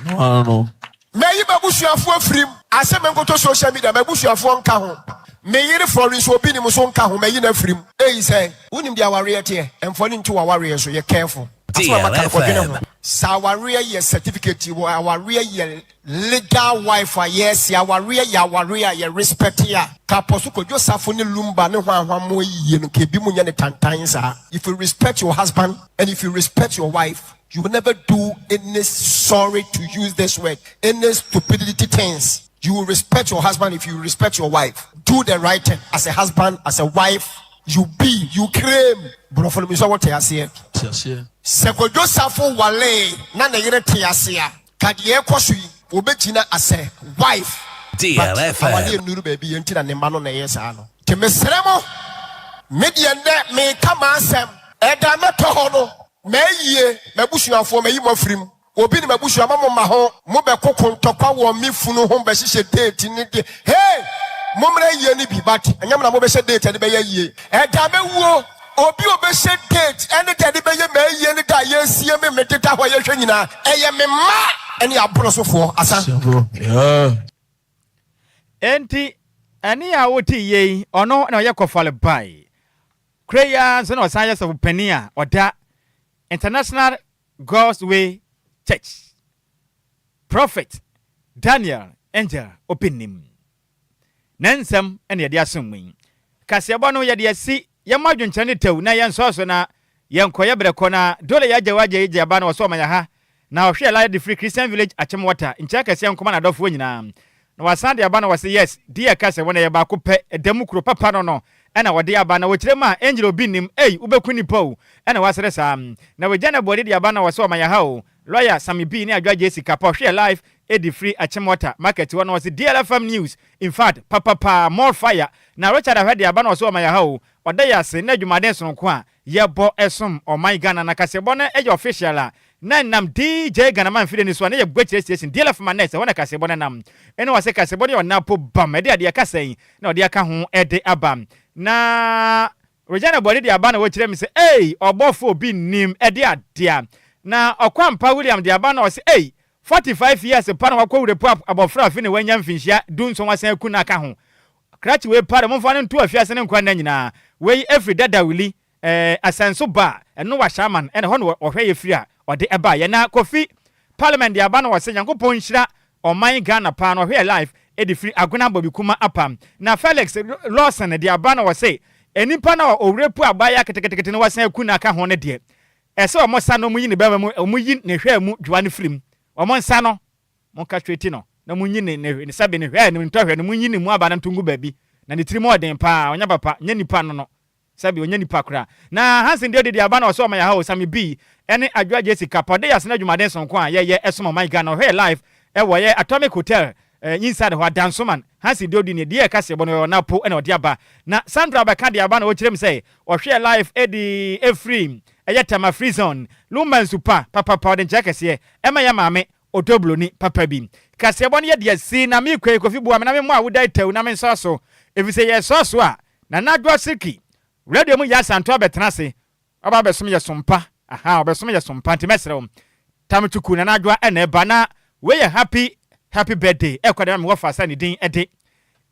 No, I don't know. Mayi m'abusuafoɔ afiri mu. Asɛ menkɔtɔ social media m'abusuafoɔ nka ho. Me yere Florence Obinim nso nka ho, mayi no afiri mu. Ei sɛ wonim deɛ awareɛ teɛ, mfa no nto w'awareɛ so, yɛ careful. Asɛm a maka no kɔdwene ho. Sɛ awareɛ yɛ certificate wɔ awareɛ yɛ legal wife a yɛɛse awareɛ yɛ awareɛ a yɛ respect a, ka Apostle Kwadwo Safo ne Lumba ne hwanhwammoa yie no nka ebi mo nyɛ no tantan saa. If you respect your husband and if you respect your wife, You will never do any sorry to use this word any stupidity things. You will respect your husband if you respect your wife. Do the right thing as a husband, as a wife. You be, you claim. Borɔfo no mi sɛ wɔte aseɛ. Te aseɛ. Sɛ Kwadwo Safo walee na ne yere te ase a, ka deɛ ɛkɔ so yi, wɔbɛgyina as a wife. But DLFM. awadeɛ nnuru baabi yɛ nti na ne mma no na ɛyɛ saa no. Nti mesrɛ mo, me deɛ nnɛ meka m'asɛm. Ɛda mɛtɔ hɔ no, M'ayie, m'abusuafoɔ, mayi mo afiri mu. Obi ne m'abusua, ma mo mma ho. Mo bɛ koko ntɔkwa wɔ me funu ho bɛ hyehyɛ date ne de. Hey! Mo mmra ayie no bi, but ɛnyɛ mo na mo bɛ hyɛ date ɛde bɛyɛ ayie. Ɛda mɛwuo, obi a ɔbɛhyɛ date ɛne da ɛde bɛyɛ m'ayie ne da a yɛresie me me deda hɔ a yɛhwɛ nyinaa, ɛyɛ me mma ɛne aborosofoɔ. Asa. Enti, ɛnne a wote yei, ɔno na ɔyɛ Kɔfɔle Bae. Koro yi ara nso na ɔsan yɛ sɔfo panin a ɔda International God's Way Church. Prophet Daniel Angel Openim. Ne nsɛm na yɛde asom mu yi. Kaseɛbɔ no yɛde asi yɛmmɔ adwenkyerɛ ne tɛw na yɛnsɔɔ so na yɛnkɔ yɛ berɛ kɔ na dole yɛ agya wagya yɛ aba na wɔsɔ ɔman yɛ ha Na ɔhwɛɛ live de firi Christian Village Achimota nkyia kɛseɛ nkɔma n'adɔfoɔ nyinaa. Na wasan de aba na wɔse yes dear ka sɛ wɔn ɛyɛ baako pɛ ɛda mu kuro papa no no ɛna wɔde aba na wɔkyerɛ mu a Angel obi nnim ei wobɛku nipa o ɛna wasere saa na wagya na buade de aba na wɔse ɔma yaha o Lawyer Sammy B ne Adwoa JC Kappa ɔhwɛɛ live de firi Achimota market hɔ na wɔse DLFM news infact papa paa more fire na Richard Ahwɛ de aba na wɔse ɔma yaha o ɔda yɛ ase na adwumaden sononko a yɛbɔ som ɔman Ghana na kaseɛbɔ no yɛ official a na ɛnam DJ Ghanaman mfidie no so a na yɛ Guakyire station DLF Manes ɛhɔ na kaseɛbɔ no nam ɛna wɔse kaseɛbɔ no yɛ ɔnapo bam ɛde adeɛ kasa yi na ɔde aka ho ɛde aba na Regina Boadi de aba na wɔkyerɛ me sɛ ei ɔbɔfo obi nnim ɛde adeɛ na Ɔkwampa William de aba na ɔse ei 45 years pa na wakɔ wurepo abɔfra afi ne wanya mfinhyia dunson wasan aku no aka ho Krakye wei paa de momfa no nto afiase ne nkwa nna nyinaa. Wei ɛfiri dada wili eh, asɛnso ba a ɛno wɔ Ashaiman ɛna ɛhɔ na wɔhwɛ yɛ firi a ɔde ɛbaa yɛ. Na Kofi Parliament de aba na ɔse Nyankopɔn nhyira ɔman Ghana paa na ɔhwɛ yɛ live ɛde firi Agona Bobikuma Apam. Na Felix Lawson de aba na ɔse nnipa no a ɔwurapu abaayaa ketekete no wasan aku no aka ho no deɛ. Ɛsɛ wɔn sa no wɔn yi ne bɛrima mu wɔn yi ne hwɛɛ mu dwoa no firi mu. Wɔn nsa no mo castrate no na mo nyi ne ne ne sɛbe ne hwɛɛ ne ntɔhwɛ no mo nyi ne mu aba no nto ngu baabi. Na ne tiri mu ɔden paa ɔnyɛ papa nyɛ nipa no no. Sɛbi ɔnyɛ nipa koraa. Na Hansen deɛ ɔde aba na ɔsɛ ɔma yɛha o Sammy B ɛne Adwoa Jesse Kappa ɔde yasene adwumaden sononko a yɛyɛ ɛsom ɔman Ghana ɔhwɛ yɛ live ɛwɔ yɛ Atomic Hotel eh, inside hɔ Adansoman Hansen deɛ ɔdi ne deɛ ɛka seɛbɔ no ɔyɛ ɔnapo ɛna ɔde aba na Sandra bɛka de aba na ɔkyerɛ mu sɛ ɔhwɛ yɛ live ɛdi ɛfiri ɛyɛ Tema Free Zone Lumba Nsupa papapa ɔde nkyɛ kɛseɛ ɛma yɛ maame Otobloni papa bi. Kaseɛbɔ no yɛ deɛ si na me kɔ yi Kofi boa me na me mmɔ awoda tɛw na me nsɔ so efisɛ yɛ sɔ so a Nana Adwoa Sirki radio mu Yaa Santo abɛtena ase ɔba abɛsom yɛ som pa ahaa ɔbɛsom yɛ som pa nti mɛsrɛ wo Tam Tuku Nana Adwoa ɛna ɛba na wei yɛ happy happy birthday ɛkɔ de ma me wɔfa sɛ ne din ɛde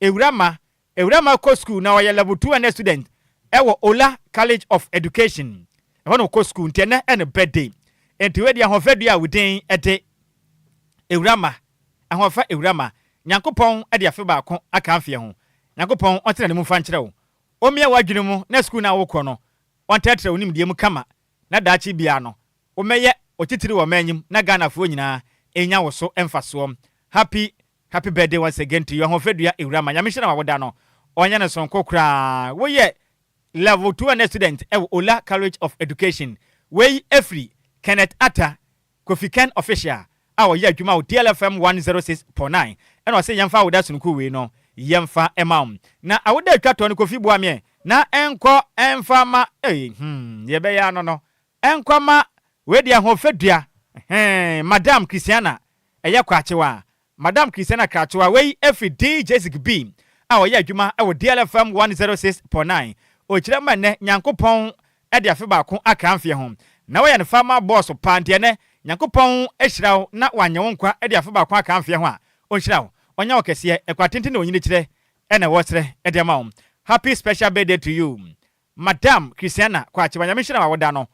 Ewura Ma Ewura Ma kɔ school na ɔyɛ level 200 student ɛwɔ Ola College of Education ɛhɔ na ɔkɔ school nti ɛnɛ ɛne birthday nti wei deɛ ahoɔfɛ dua a wo din ɛde Ewura Ma ahoɔfɛ Ewura Ma Nyankopɔn de afe baako aka mfeɛ ho. Nyankopɔn ɔntena ne mu mfa nkyerɛ wo. Ɔmmia w'adwene mu na sukuu no a wokɔ no ɔntrɛtrɛ wo nimdeɛ mu kama na daakye biara no wommɛyɛ otitire wɔ ɔman yi mu na Ghanafoɔ nyinaa nnya wo so mfasoɔ. Happy Happy birthday once again to you Ahoɔfɛdua Ewurama. Nyame nhyira wo awoda no ɔnyɛ no sononko koraa. Woyɛ level 200 student wɔ Ola College of Education. Wei firi Kenneth Atta Kofi Ken Official a ɔyɛ adwuma wɔ DLFM 106.9 ɛna ɔse yɛmfa awoda sononko wei no yɛmfa ma wo. Na awoda atwa toɔ no Kofi boa meɛ na ɛnkɔ ɛmfa ma ei hmm deɛ ɛbɛyɛ ano no ɛnkɔ ma wei deɛ ahoɔfɛ dua hɛn Madam Christiana ɛyɛ Kwakyewa Madam Christiana Krakyewa wei firi DJ Zik B a ɔyɛ adwuma wɔ DLFM 106.9. Ɔkyerɛ ma ɛnnɛ Nyankopɔn de afe baako akra mfeɛ ho. Na woyɛ no farmer boss paa nti ɛnnɛ Nyankopɔn ahyira wo na wanyɛ wo nkwa de afe baako akra mfeɛ ho a, ɔnhyira wo, ɔnyɛ wo kɛseɛ, ɛkwa tenten na onyini kyerɛ na ɛwɔ serɛ de ama wo. Happy special birthday to you. Madam Christiana Kwakyewa Nyame nhyira wo awoda no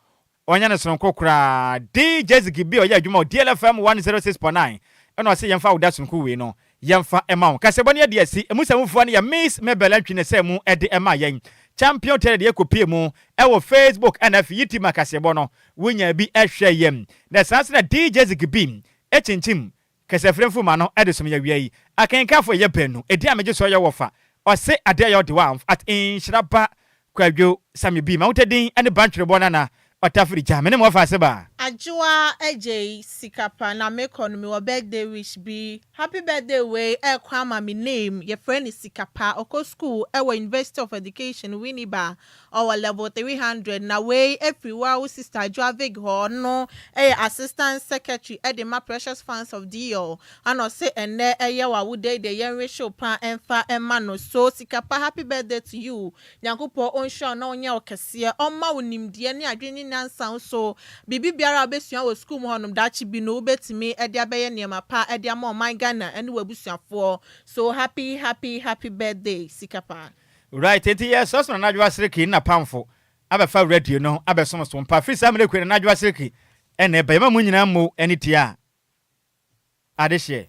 ɔnyɛ no sononko koraa DJ Ziggy B ɔyɛ adwuma wɔ DLFM 106.9 ɛna ɔse yɛmfa awoda sononko wei no yɛmfa ɛma wo kasɛbɔ no yɛde asi emu sɛmufoɔ no yɛ Miss Mabel Antwi ne sɛ mu ɛde ɛma yɛn Champion Taylor deɛ kɔpie mu ɛwɔ Facebook ɛna afei YouTube ma kaseɛbɔ no wonya bi ɛhwɛ yɛn na saa nso na DJ Ziggy B ɛkyinkyim Kasafiri mfuma no de som yɛ awia yi akenkanfo yɛ baanu edin a megye so yɛ wɔfa ɔse ade a ɛyɛ ɔde wa at nhyira ba kwadwo sami bi mawota din ne bantwerebɔ nana ɔtafiri gya me ne mo wɔfa ase ba. Adwoa Agyei sika pa na mekɔ no mewɔ birthday wish bi happy birthday wei ɛkɔ ama me name yɛfrɛ no sika pa ɔkɔ school ɛwɔ University of Education Winneba Ɔwɔ level 300 na wei firi wo ara wo sister Adwoa Vig hɔ, ɔno yɛ assistant secretary de ma Precious Fans of Dior ana ɔse ɛnnɛ ɛyɛ w'awoda yi deɛ yɛn wish wo paa ɛmfa mma no so sika pa happy birthday to you Nyankopɔn ɔnhyira wo na ɔnyɛ wo kɛseɛ ɔmma wo nimdeɛ ne adwene ne nyansa nso biribi biara a wobɛsua wɔ sukuu mu hɔnom daakye bi no wobɛtumi de abɛyɛ nneɛma pa de ama ɔman Ghana ne w'abusuafoɔ so happy happy happy birthday sika pa. Right, enti yɛresrɛ so Nana Adwoa Seriki ne n'apamfo abɛfa radio no abɛsom so mpa. Firi saa mmerɛ kue Nana Adwoa Seriki na ɛba. Yɛma mo nyinaa mmo ne tia adehyeɛ.